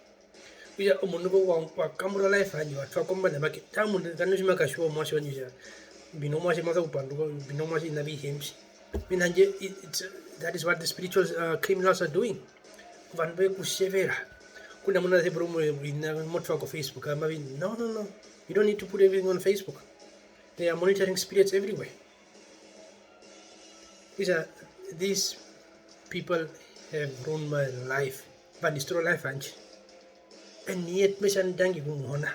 Okutja omundu ngo wa, wa kambura o life yandje, wa twa kombanda make, taa mundu, ka na tji ma katjiwa omuatje wandje kutja mbi nomuatje ma za kupanduka, mbi nomuatje oviṋa avihe mbi. Mena handje, it, it's, that is what the spiritual, uh, criminals are doing. Ovandu ve ku tjevera. Ngunda mo na ze pura umwe oviṋa mo twa ko Facebook, amavi, no, no, no. You don't need to put everything on Facebook. They are monitoring spirits everywhere. These are, these people have ruined my life. Va destroy life yandje. And yet, me tja ndangi ku Muhona.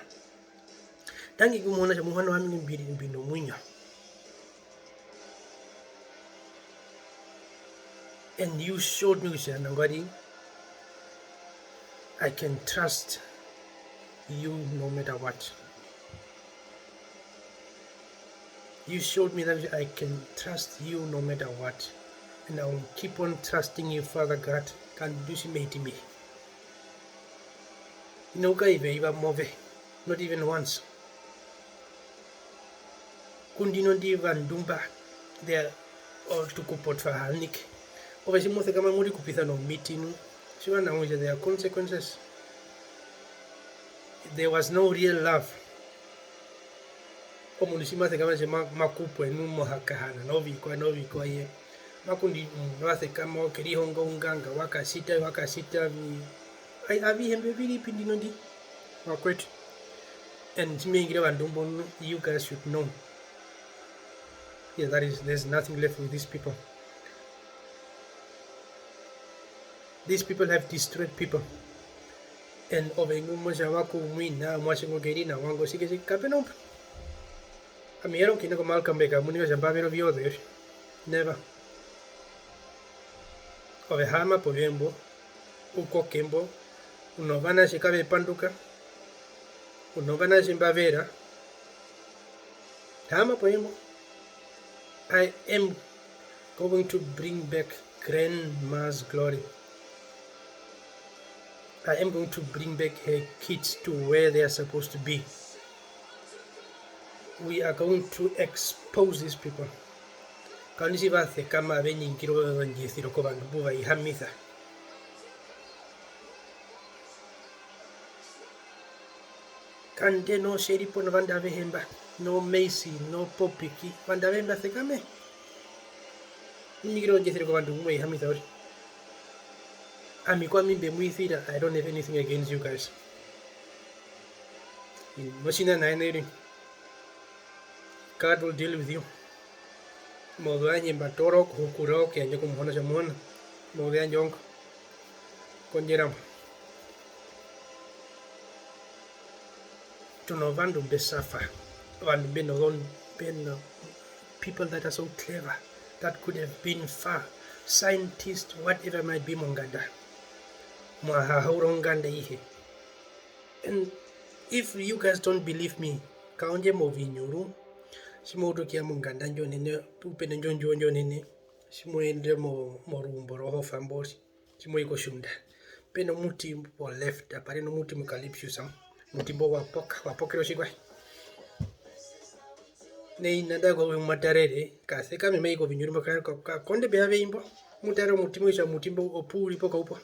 Ndangi ku Muhona, kutja Muhona wami mbi ri, mbi nomuinyo. And you showed me kutja nangwari I can trust you no matter what. You showed me that I can trust you no matter what. And I will keep on trusting you, Father God. Kandu tji me hiti mbi. Hi na kukaiva iva move, not even once. Kundino ndi ovandu mba, they are, otukupo twa hanike. Ove tji mo sekama mo rikupisa nomiti nu, tjiwa nawa kutja there are consequences. There was no real love. Omundu tji ma sekama tje ma-, ma kupwe nu mo ha kahana novikwaye, novikwaye. Makundi omundu wa sekama, wa kerihonga ounganga, wa katjita, wa katjita vi-, ai-, avihe mbyo vi ri pi ndino ndi? Vakwetu. And tji me hungire ovandu mbo, you guys should know. Yeah, that is, there's nothing left with these people. These people have destroyed people. And ove ngu mo tja wa kumwina, omuatje ngo ke ri nawa ngo, tjike, tjike, kape na umbe. Ami e hara okuhina ko Malcolm Beck, a munika kutja mba vera ovyoze uriri. Never. Ove haama povembo, u koke mbo, u novanatje kave panduka, u novanatje mba vera. Haama povembo. I am going to bring back grandma's glory. I am going to bring back her kids to where they are supposed to be. We are going to expose these people. Kandji va sekama ve ningire ozondjesiro kovandu mbu va ihamisa. Kandino tje ri po novandu avehe mba, no Macy, no Popiki, ovandu avehe mba sekame. Ningire ondjesiro kovandu mbu mwa ihamisa uriri. Ami kwami mbe mu isira, I don't have anything against you guys. Motjina naene uriri. God will deal with you. Mouva wandje mba toora okuhukura okuyandja kOmuhona tja Muhona. Mouva wandje ongo. Kondjera mbo. Tu novandu mbe suffer. Ovandu mbe no, mbe no people that are so clever, that could have been far, scientist, whatever might be monganda. Mwa hahaura onganda ihe. And if you guys don't believe me, kaondje movinyuru, tji mo utu okuya monganda ndjo onene, pu pe nondjuwo ndjo onene, tji mo ende mo-, morumbo rohofa mbo, tji mo i kotjunda. Pe nomuti po left, apa ri nomuti eucalyptus, omuti mbo wa poka, wa pokera otjikwaye. Nai nanda ko mwa tarere, ka sekame mai kovinyuru mbo, ka, ka, ka konde pevapei mbo, mu tarere omuti mo, kutja omuti mbo opu u ri po kaupo.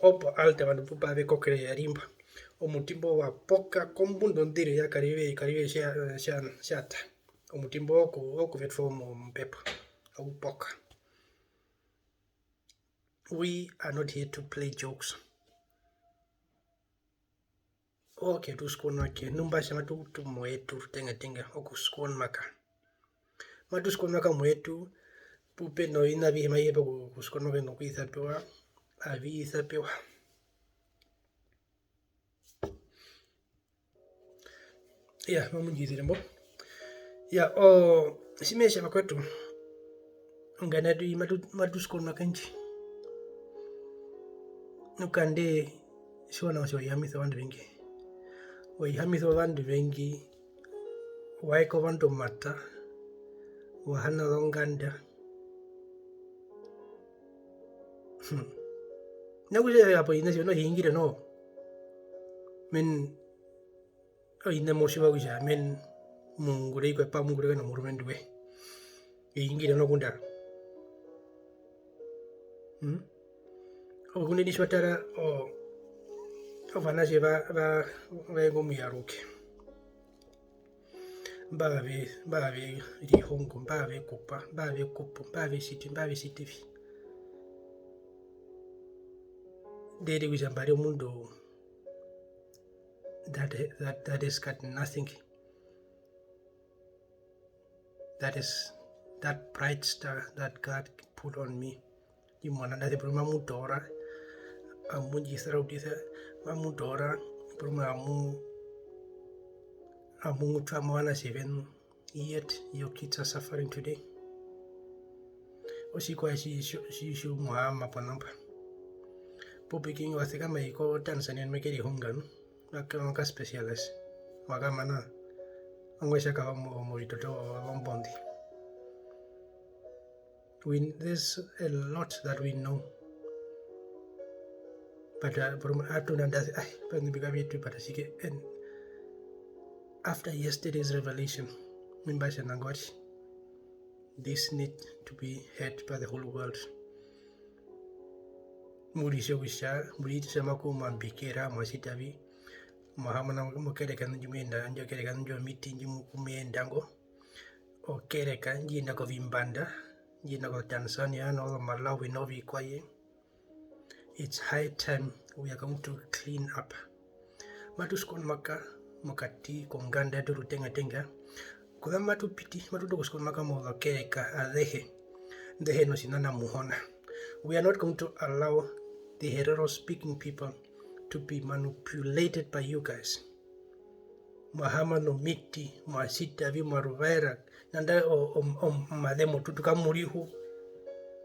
Opo alta ovandu pu pa ve kokere ya ri mbo. Omuti mbo wa poka kombunda ondiro ya Karive, Karive tja, tja, tja ta. Omuti mbo oku, oku vetwa mo-, mombepo. Au poka. We are not here to play jokes. Okay, tu skonwake. Nu mba tja matu tu moyetu, rutenga tenga, oku skonwaka. Matu skonwaka moyetu, pu pe noviṋa avihe mavi hepa oku, oku skonwaka nokuisapewa, avi isapewa. Iya, mamu ndji isire mbo. Iya, o, tji me tja vakwetu, onganda yetu matu, matu skonwaka ndji. Nu kandee tjiwa nawa kutja wa ihamisa ovandu ovengi. Wa ihamisa ovandu ovengi, wa eka ovandu omata, wa hana ozonganda. Hmm. Nakutja hapo oviṋa tjiva noho hingire noho. Men, oviṋa mo tjiwa kutja men mungure ikwe pa mungure kena omurumendu we. Hingire noho kunda. Hmm? Okunene tji wa tara o-, ovanatje va, va, va ingo muyaruke. Mba ve, mba ve rihongo, mba ve kupa, mba ve kupu, mba ve tjiti, mba ve tjiti vi. Nderi kutja mba ri omundu that, that, that has got nothing. That is, that bright star that God put on me. Imwana ndasi porumwe amu toora, amu ndji sarautisa, mamu toora, porumwe amu, amu twa mo ovanatje venu, yet your kids are suffering today. Otjikwaye tji, tji, tji, tji mu haama ponamba. Popi kingi wa sekama i ko Tanzania, me kerihonga nu, wa ka, wa ka specialize, wa kamana, ongwaye tja kara mo, movitoto vombondi. We, there's a lot that we know. But, uh, porumwe atu nanda, ai, pa ndu mbi ka vyetu, but ashike, and after yesterday's revelation, mbi mba tja nangwari, this need to be heard by the whole world. Mu ritje kutja, mu ritja makuma mbikera, mwa tjita vi, mwa hamana mokereka ndji mu yenda, indjo kereka ndjo miti ndji mu, mu yenda ngo. Okereka ndji yenda kovimbanda, ndji yenda ko Tanzania, nozo Malawi, novikwaye. It's high time we are going to clean up. Matu skonwaka mokati konganda yetu rutengatenga. Kuza matu piti, matu utu okuskonwaka mozokereka azehe, nḓe hi na otjiṋa na Muhona. We are not going to allow the Herero speaking people to be manipulated by you guys. Mwa hama nomiti, mwa tjita vi, mwa ruvaera, nanda o-, o-, o-, omazemo tutu kamu rihu,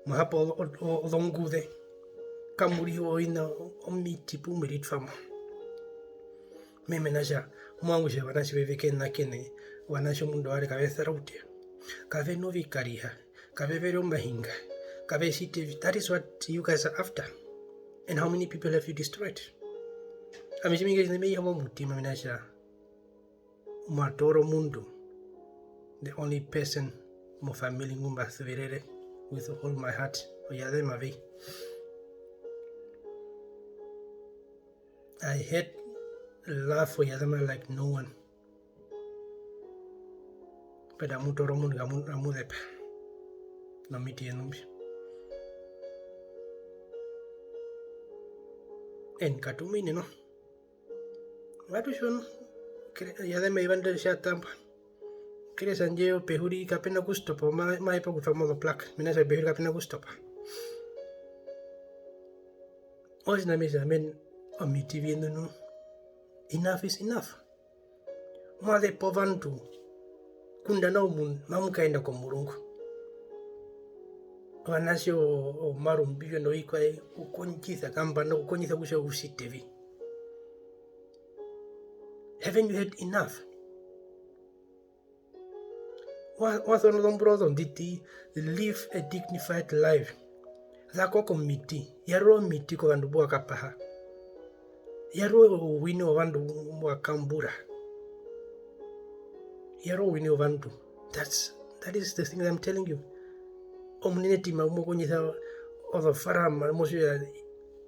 mwa hapa o-, o-, o-, ozonguze, kamu rihu oviṋa, o-, omiti pu mu ritwa mo. Mena rokutja mo vanga kutja ovanatje ve kenakene, ovanatje omundu warwe kave saraute, kave novikariha, kave vere omahinga, kave tjite vi, that is what you guys are after. And how many people have you destroyed? Ami tji me hee, me ihama omutima, mena rokutja mwa toora omundu, the only person mo family ngu mba suverere with all my heart, oya Zemavei. I had love for ya Zemavei like no one. But amu toora omundu, amu-, amu zepa nomiti yenu mbi. En katu muine noho. Ngatu tjiwa nu, kere-, ya zema eyuva ndo tja tamba. Keresa ndje pehuri kape na kustopa, ma-, ma hepa okutwa mo ozoplaka. Mena rokutja pehuri kape na kustopa. Otjiṋa me tja, men, omiti vyeṋu nu, enough is enough. Mwa zepa ovandu, kunda nao omundu, mamu kaenda komurungu. Ovanatje o-, omarumbi novikwaye, okukondjisa kambanda, okukondjisa kutja u tjite vi. Haven't you had enough? Wa-, wa sona ozombura ozonḓiṱi, live a dignified life. Za ko komiti, yarura omiti kovandu mbu wa kapaha. Yarura ouini wovandu mbu wa kambura. Yarura ouini wovandu. That's, that is the thing that I'm telling you. Omunene tima umwe kondjisa ozofarama, mo tjiwa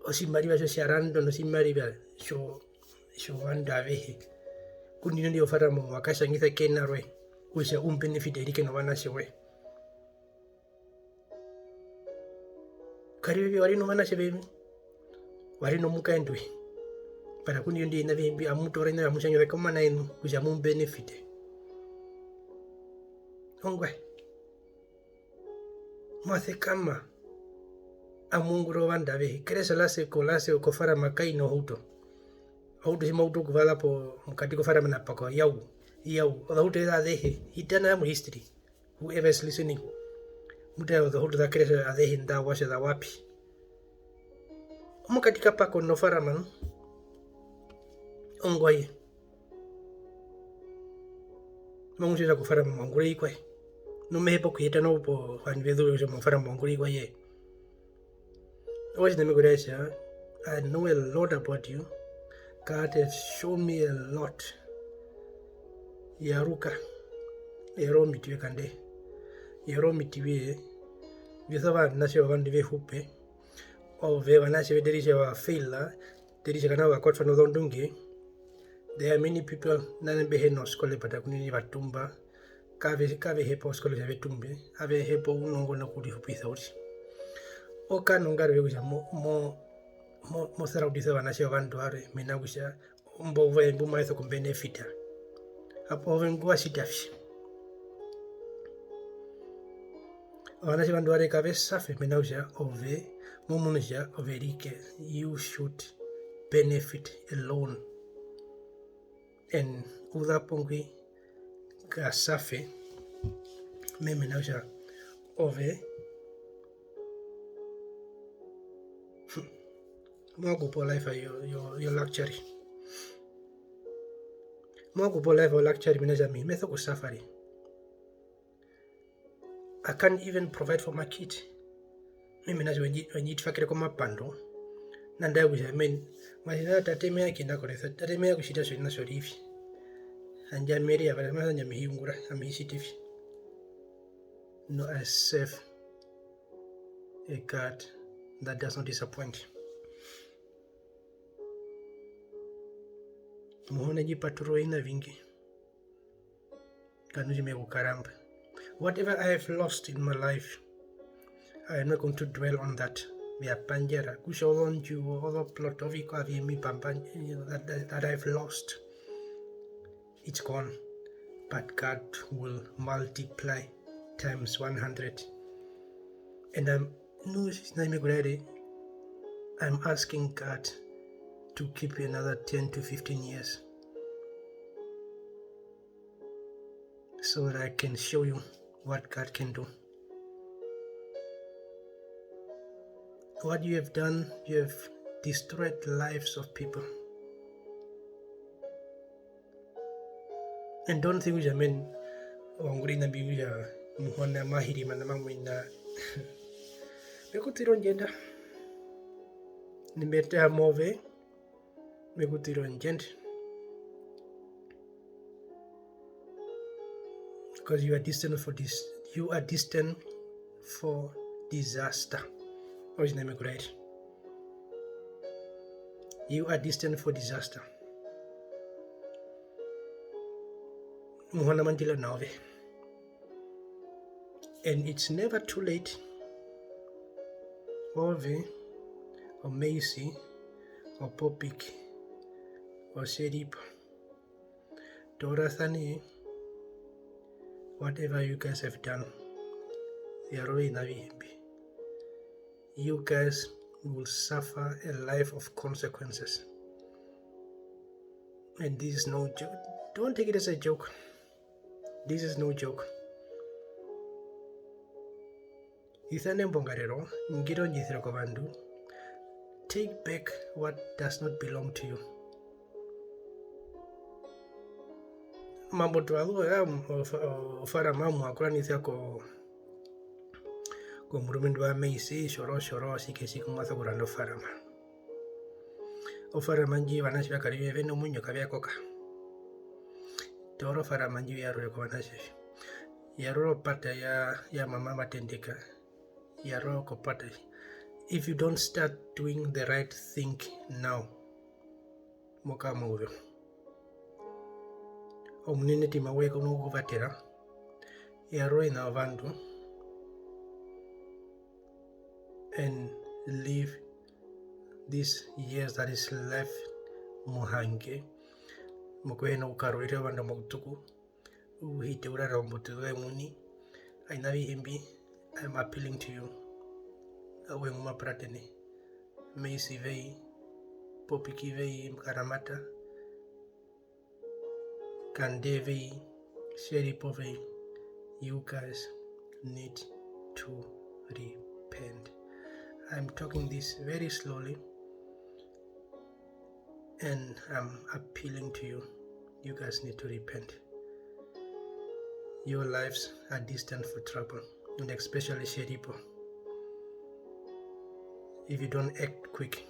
otjimariva tjo tja randa notjimariva tjo tjovandu avehe. Kundino ndi ofarama wa katjangisa kena roye, kutja u benefit erike novanatje woye. Kari vevi wa ri novanatje vevi, wa ri nomukaendu we. Para kundino ndi oviṋa avihe mbi amu toora oviṋa amu tjangisa komana eṋu kutja mu benefite. Ongwaye. Mwa sekama, amu ungura ovandu avehe. Keresa lase ko, lase kofarama kai nohauto. Ohauto tji ma utu okuvaza po mokati kofarama na pako, yau, yau. Ozohauto eza azehe, hitana mo history. Whoever is listening. Mu tare ozohauto za Keresa azehe nḓa wa tja za wapi. Omokati ka pako nofarama nu. Ongwaye. Mamu tja kofarama mwa ungura ovikwaye. Nu me hepa okuhita noho povandu ve zuvire kutja mofarama mwa ungura ovikwaye. Otjiṋa me ku raere kutja, I know a lot about you. God has shown me a lot. Yaruka. Yarura omiti vye kande. Yarura omiti vye. Visa ovanatje wovandu ve hupe. Ove ovanatje ve teritja va faila. Teritja kana va kwatwa nozondunge. There are many people nane mbe hena oskole pata kunini va tumba. Kave, kave hepa oskole kutja ve tumbe. Ave hepa ounongo nokurihupisa uriri. Okanongaro kutja mo, mo, mo, mo sarautisa ovanatje wovandu varwe, mena rokutja imbo ove mbu mave sokubenefita. Hapo ove ngu wa tjita vi. Ovanatje wovandu varwe kave suffer mena rokutja ove mo munu kutja ove erike, you should benefit alone. And u za po ngwi ka suffer, me hee mena rokutja ove mo kupa o life yo, yo, yo luxury. Mo kupa o life yo luxury mena rokutja ami me sokusuffer. I can't even provide for my kid. Me hee mena rokutja we ndji, we ndji twakere komapando. Nanda kutja men, mara tate me ya kuyenda koresa, tate me ya kutjita otjiṋa tjorivi. Handje ami e ri avara, mara handje ami hi ungura, ami hi tjiti vi. No, I serve a God that does not disappoint. Muhona ndji paturura oviṋa ovingi. Ngano tji me ku karamba. Whatever I have lost in my life, I am not going to dwell on that. Vya pandjara, kutja ozondjuwo, ozoplot, ovikwaye mbi pamba, that, that, that I've lost. It's gone. But God will multiply times one hundred. And I'm, nu, tji na me ku raere, I'm asking God to keep you another ten to fifteen years. So that I can show you what God can do. What you have done, you have destroyed the lives of people. And don't think kutja men, wa ungura oviṋa mbi kutja Muhona ma hirima na ma muina. Me ku ṱire ondjenda. Ni me ṱa move. Me ku ṱire ondjenda. Because you are destined for this. You are destined for disaster. Otjiṋa me ku raere. You are destined for disaster. Muhona ma ndila na ove. And it's never too late. Ove, o Macy, o Popiki, o Sheripo. Toorasane, whatever you guys have done, yarora oviṋa avihe mbi. You guys will suffer a life of consequences. And this is no joke. Don't take it as a joke. This is no joke. Isana embongarero, ningira ondjesiro kovandu. Take back what does not belong to you. Mambo tuwazu oya ofarama muakuranisa ko komurumendu wa Meisi, tjoro, tjoro, tjike, tjike, mwa sokuranda ofarama. Ofarama ndji, ovanatje va karive ve nomuinyo, kave ya koka. Toora ofarama ndji, u yarure kovanatje. Yarura opata ya, ya mama Matendeka. Yarura kopata. If you don't start doing the right thing now, mo kara mouzeu. Omunene tima woye kona kukuvatera, yarura oviṋa vyovandu, and live these years that is left muhange, mokuhina okukarurira ovandu mokutuku. Uhite urara ombuto zoye omuini. Oviṋa avihe mbi, I am appealing to you. Auhe ngu ma puratene. Meisi vei, Popiki vei, Karamata, Kande vei, Sheripo vei, you guys need to repent. I'm talking this very slowly. And I'm appealing to you. You guys need to repent. Your lives are destined for trouble, and especially Sheripo. If you don't act quick,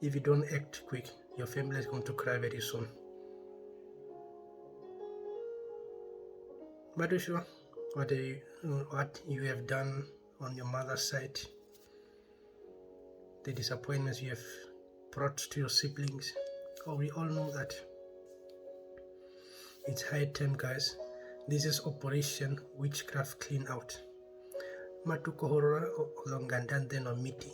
if you don't act quick, your family is going to cry very soon. But you sure what you, what you have done on your mother's side, the disappointments you have brought to your siblings. Oh, we all know that. It's high time, guys. This is Operation Witchcraft Clean Out. Matu kohorora o-, ozonganda nḓe nomiti.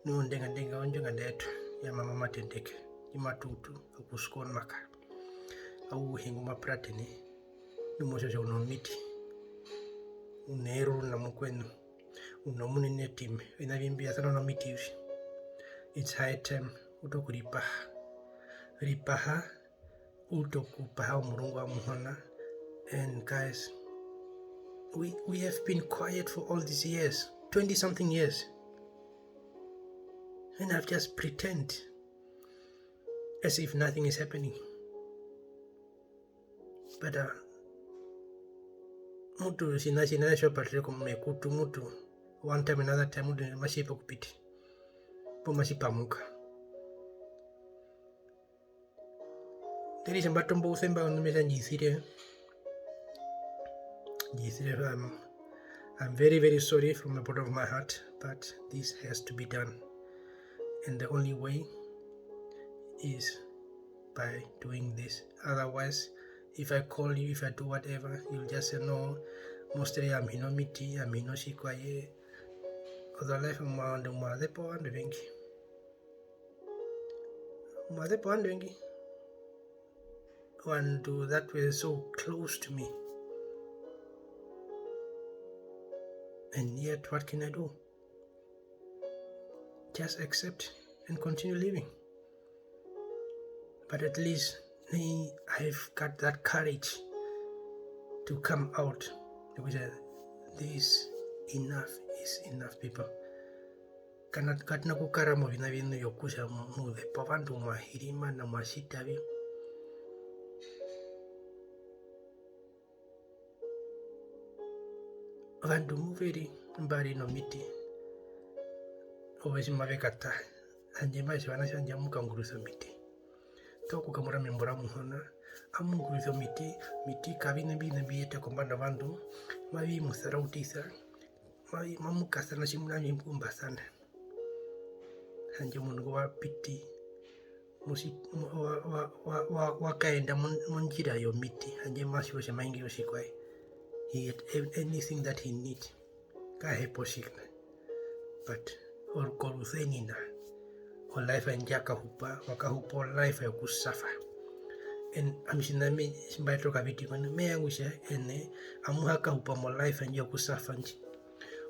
Nu ondenga ndenga ondjo nganda yetu ya mama Matendeke. Ndji matu utu okusuka onmaka. Auhe ngu ma puratene. Nu mo tjo tjo u nomiti. U neruru na mukwenu. U nomunene time. Oviṋa vimbi vya sana nomiti uriri. It's high time. Uta okuripaha. Ripaha. Uta okupaha omurungu wa Muhona. And guys, we, we have been quiet for all these years. Twenty something years. And I've just pretend as if nothing is happening. But, uh, mutu tjiṋa tjiṋa tji wa paturire komekutu mutu, one time another time mutu matji pokupiti. Poo matji pamuka. Nderi tja mba tomba ousemba, onu me tja ndji isire. Ndji isire, um, I'm very, very sorry from the bottom of my heart, but this has to be done. And the only way is by doing this. Otherwise, if I call you, if I do whatever, you'll just say, "No, mostly I'm hino miti, I'm hino tjikwaye." Otherwise, ovandu mwa zepa ovandu ovengi. Mwa zepa ovandu ovengi. Ovandu that were so close to me. And yet, what can I do? Just accept and continue living. But at least, me, I've got that courage to come out. Because, uh, this, enough is enough, people. Kana, katu na kukara moviṋa vyeṋu vyokutja mu-, mu zepa ovandu, mwa hirimana, mwa tjita vi. Ovandu mbu ve ri mba ri nomiti, ove tji mave kata, handje mave tja, "Ovanatje vandje, amu kaungurisa omiti." Twa kukamura membo ra Muhona, amu ungurisa omiti, omiti kaviṋa mbi, mbi yeta kombanda yovandu, mavi mu sarautisa, mavi, mamu kasana tjimuna ami mbu mba sana. Handje omundu ngo wa piti, motji-, mo-, wa, wa, wa, wa, wa kaenda mon-, mondjira yomiti, handje ma tjiwa kutja ma hingire otjikwaye. He had ev-, anything that he need. Ka hepa otjiṋa. But or korusenina, o life ndja kahupa, wa kahupa o life yokusafa. And ami tjina me, tji mba eta okavideo kano, me vanga kutja ene amu ha kahupa mo life ndji yokusafa ndji.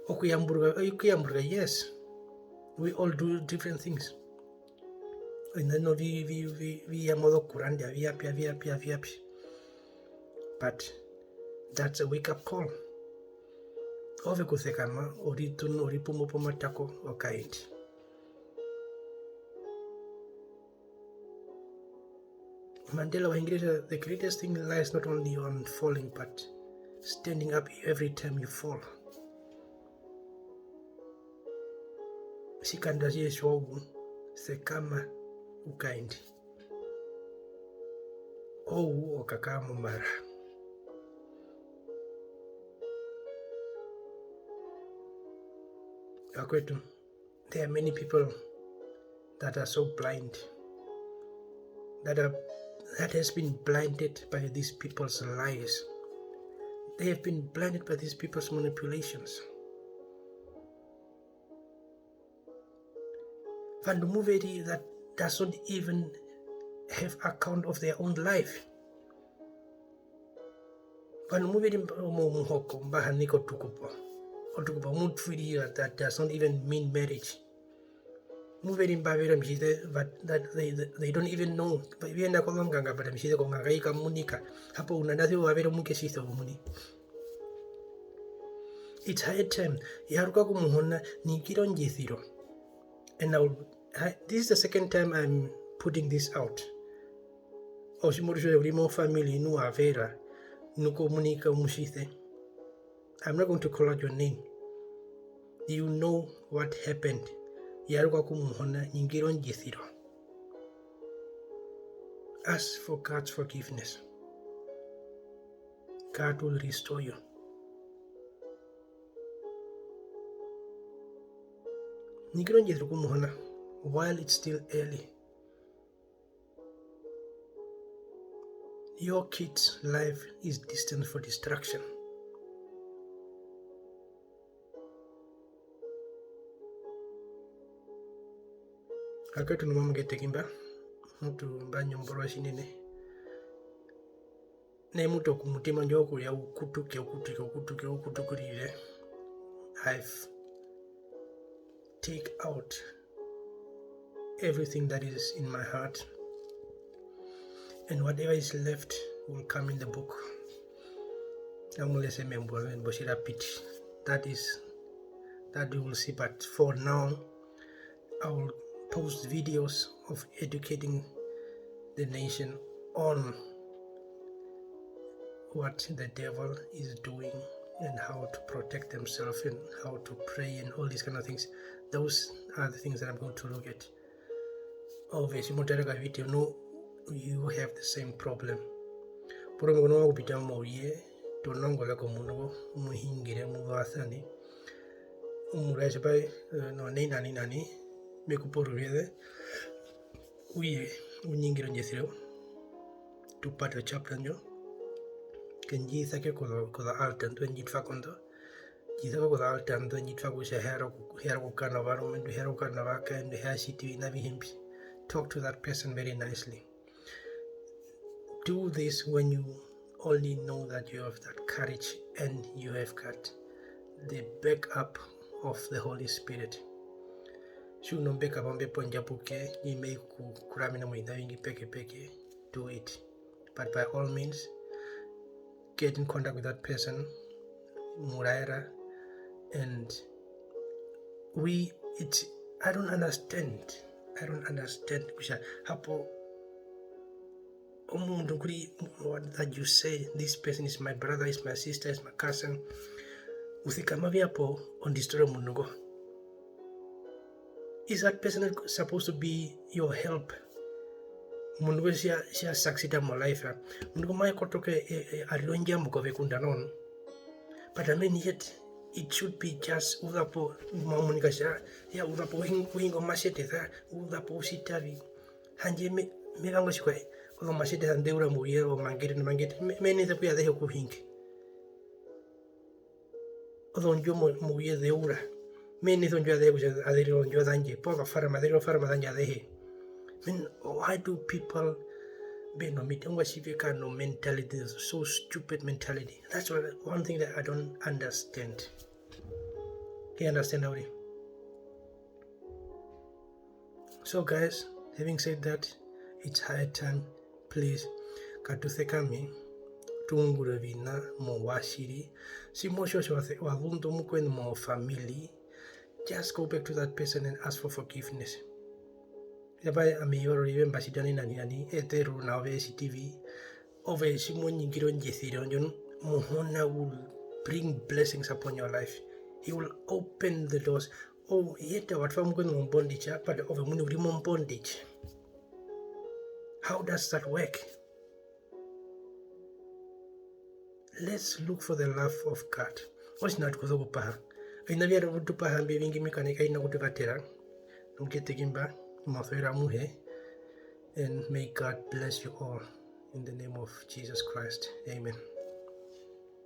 Okuyamburuka, okuyamburuka, yes, we all do different things. Oviṋa vino vi, vi, vi, vi ya mozokuranda, vi ya pi, vi ya pi, vi ya pi. But that's a wake up call. Ove kusekama, o ritunu, o ripumbu pomatako, o kaenda. Mandela wa hungirisa, the greatest thing lies not only on falling, but standing up every time you fall. Tjikando atjihe tji wa gu, sekama, u kaende. Ou o kakara momara. Vakwetu, there are many people that are so blind, that are, that has been blinded by these people's lies. They have been blinded by these people's manipulations. Vandu muveri that doesn't even have account of their own life. Vandu muveri mba-, mo-, muhoko mba hanika otukupo. Otukupo mu twirira that does not even mean marriage. Muveri mba vera omitjise, but that they, they, they don't even know. Ve enda kozonganga, but omitjise konganga i kamunika. Hapo u nanasi wa vera omukesise omuini. It's high time, yaruka ku Muhona, ningira ondjesiro. And I will, I, this is the second time I'm putting this out. Otjimuri tjoye u ri mo family nu wa vera, nu ko munika omutjise. I'm not going to call out your name. You know what happened. Yaruka ku Muhona, ningira ondjesiro. Ask for God's forgiveness. God will restore you. Ningira ondjesiro ku Muhona while it's still early. Your kid's life is destined for destruction. Vakwetu, nu mamu keteke mba, mutu mba nyomborwa tjinene. Ne mutu okumutima ndjo okuya ukutuke, ukutuke, ukutuke, ukutukurire. I've take out everything that is in my heart, and whatever is left will come in the book. Amulese membo, membo tjirapiti. That is, that you will see, but for now, I will post videos of educating the nation on what the devil is doing and how to protect themselves and how to pray and all these kind of things. Those are the things that I'm going to look at. Ove tji mo tara okavideo nu, you have the same problem. Porumwe ko na okupita momauye, tonongore komundu ngo, u mu hingire, mu vasane. Umuraise paye, eh, no, nai nani nani, me ku pe oruveze, uye u ningire ondjesiro, tu pate o chapter ndjo, ke ndji isake kozo, kozo altar ndu we ndji twa ko ndo, ndji isake kozo altar ndu we ndji twa ko kutja hi ya ri oku-, hi ya ri okukara novarumendu, hi ya ri okukara novakaendu, hi ya tjiti oviṋa avihe mbi. Talk to that person very nicely. Do this when you only know that you have that courage and you have got the backup of the Holy Spirit. Tji u no backup yombepo ndjapuke, ndji mai ku kuramene moviṋa ovingi pekepeke, do it. But by all means, get in contact with that person, mu raera, and we, it's, I don't understand, I don't understand kutja hapo omundu ngu ri, what that you say, this person is my brother, is my sister, is my cousin, u sekama vi hapo o destroy omundu ngo. Is that person supposed to be your help? Omundu ngo tji ya, tji ya succeeda mo life, ah, omundu ngo ma kotoka e, e, a rire ondjambo kove kunda noho. But I mean, yet, it should be just, u za po, ma munika tja, ya, u za po u hing-, u hinga omatjetesa, u za po u tjita vi. Handje me, me vanga otjikwaye, ozomatjetesa nḓe ura mouye, omangete nomangete, me, me nisa kuya azehe okuhinga. Ozondjo mo-, mouye ze ura. Me yenisa ozondjuwo azehe kutja aze rire ozondjuwo zandje, poo ozofarama, aze rire ozofarama zandje azehe. Then why do people be nomiti-, ongwa tji ve kara no mentality, so stupid mentality? That's what, one thing that I don't understand. Ke understand uriri. So guys, having said that, it's high time, please, katusekame, tuungure oviṋa mouatjiri. Tjimotjiwa kutja wa zunda omukweṋu mofamily, just go back to that person and ask for forgiveness. Kutja, "Ami eyuva rorive mba tjita nai, nai, nai, eṱe ruru na ove tjiti vi, ove tji mo ningire ondjesiro ndjo, Muhona will bring blessings upon your life. He will open the doors." Oh, yet wa twa mukweṋu mo bondage, but ove omuini u ri mo bondage. How does that work? Let's look for the love of God. Otjiṋa tu kosa okupaha. Oviṋa vya tu paha mbi ovingi, mi kanai, kavi na kutuvatera. Nokuyeteki mba, mosuvera amuhe. And may God bless you all in the name of Jesus Christ. Amen.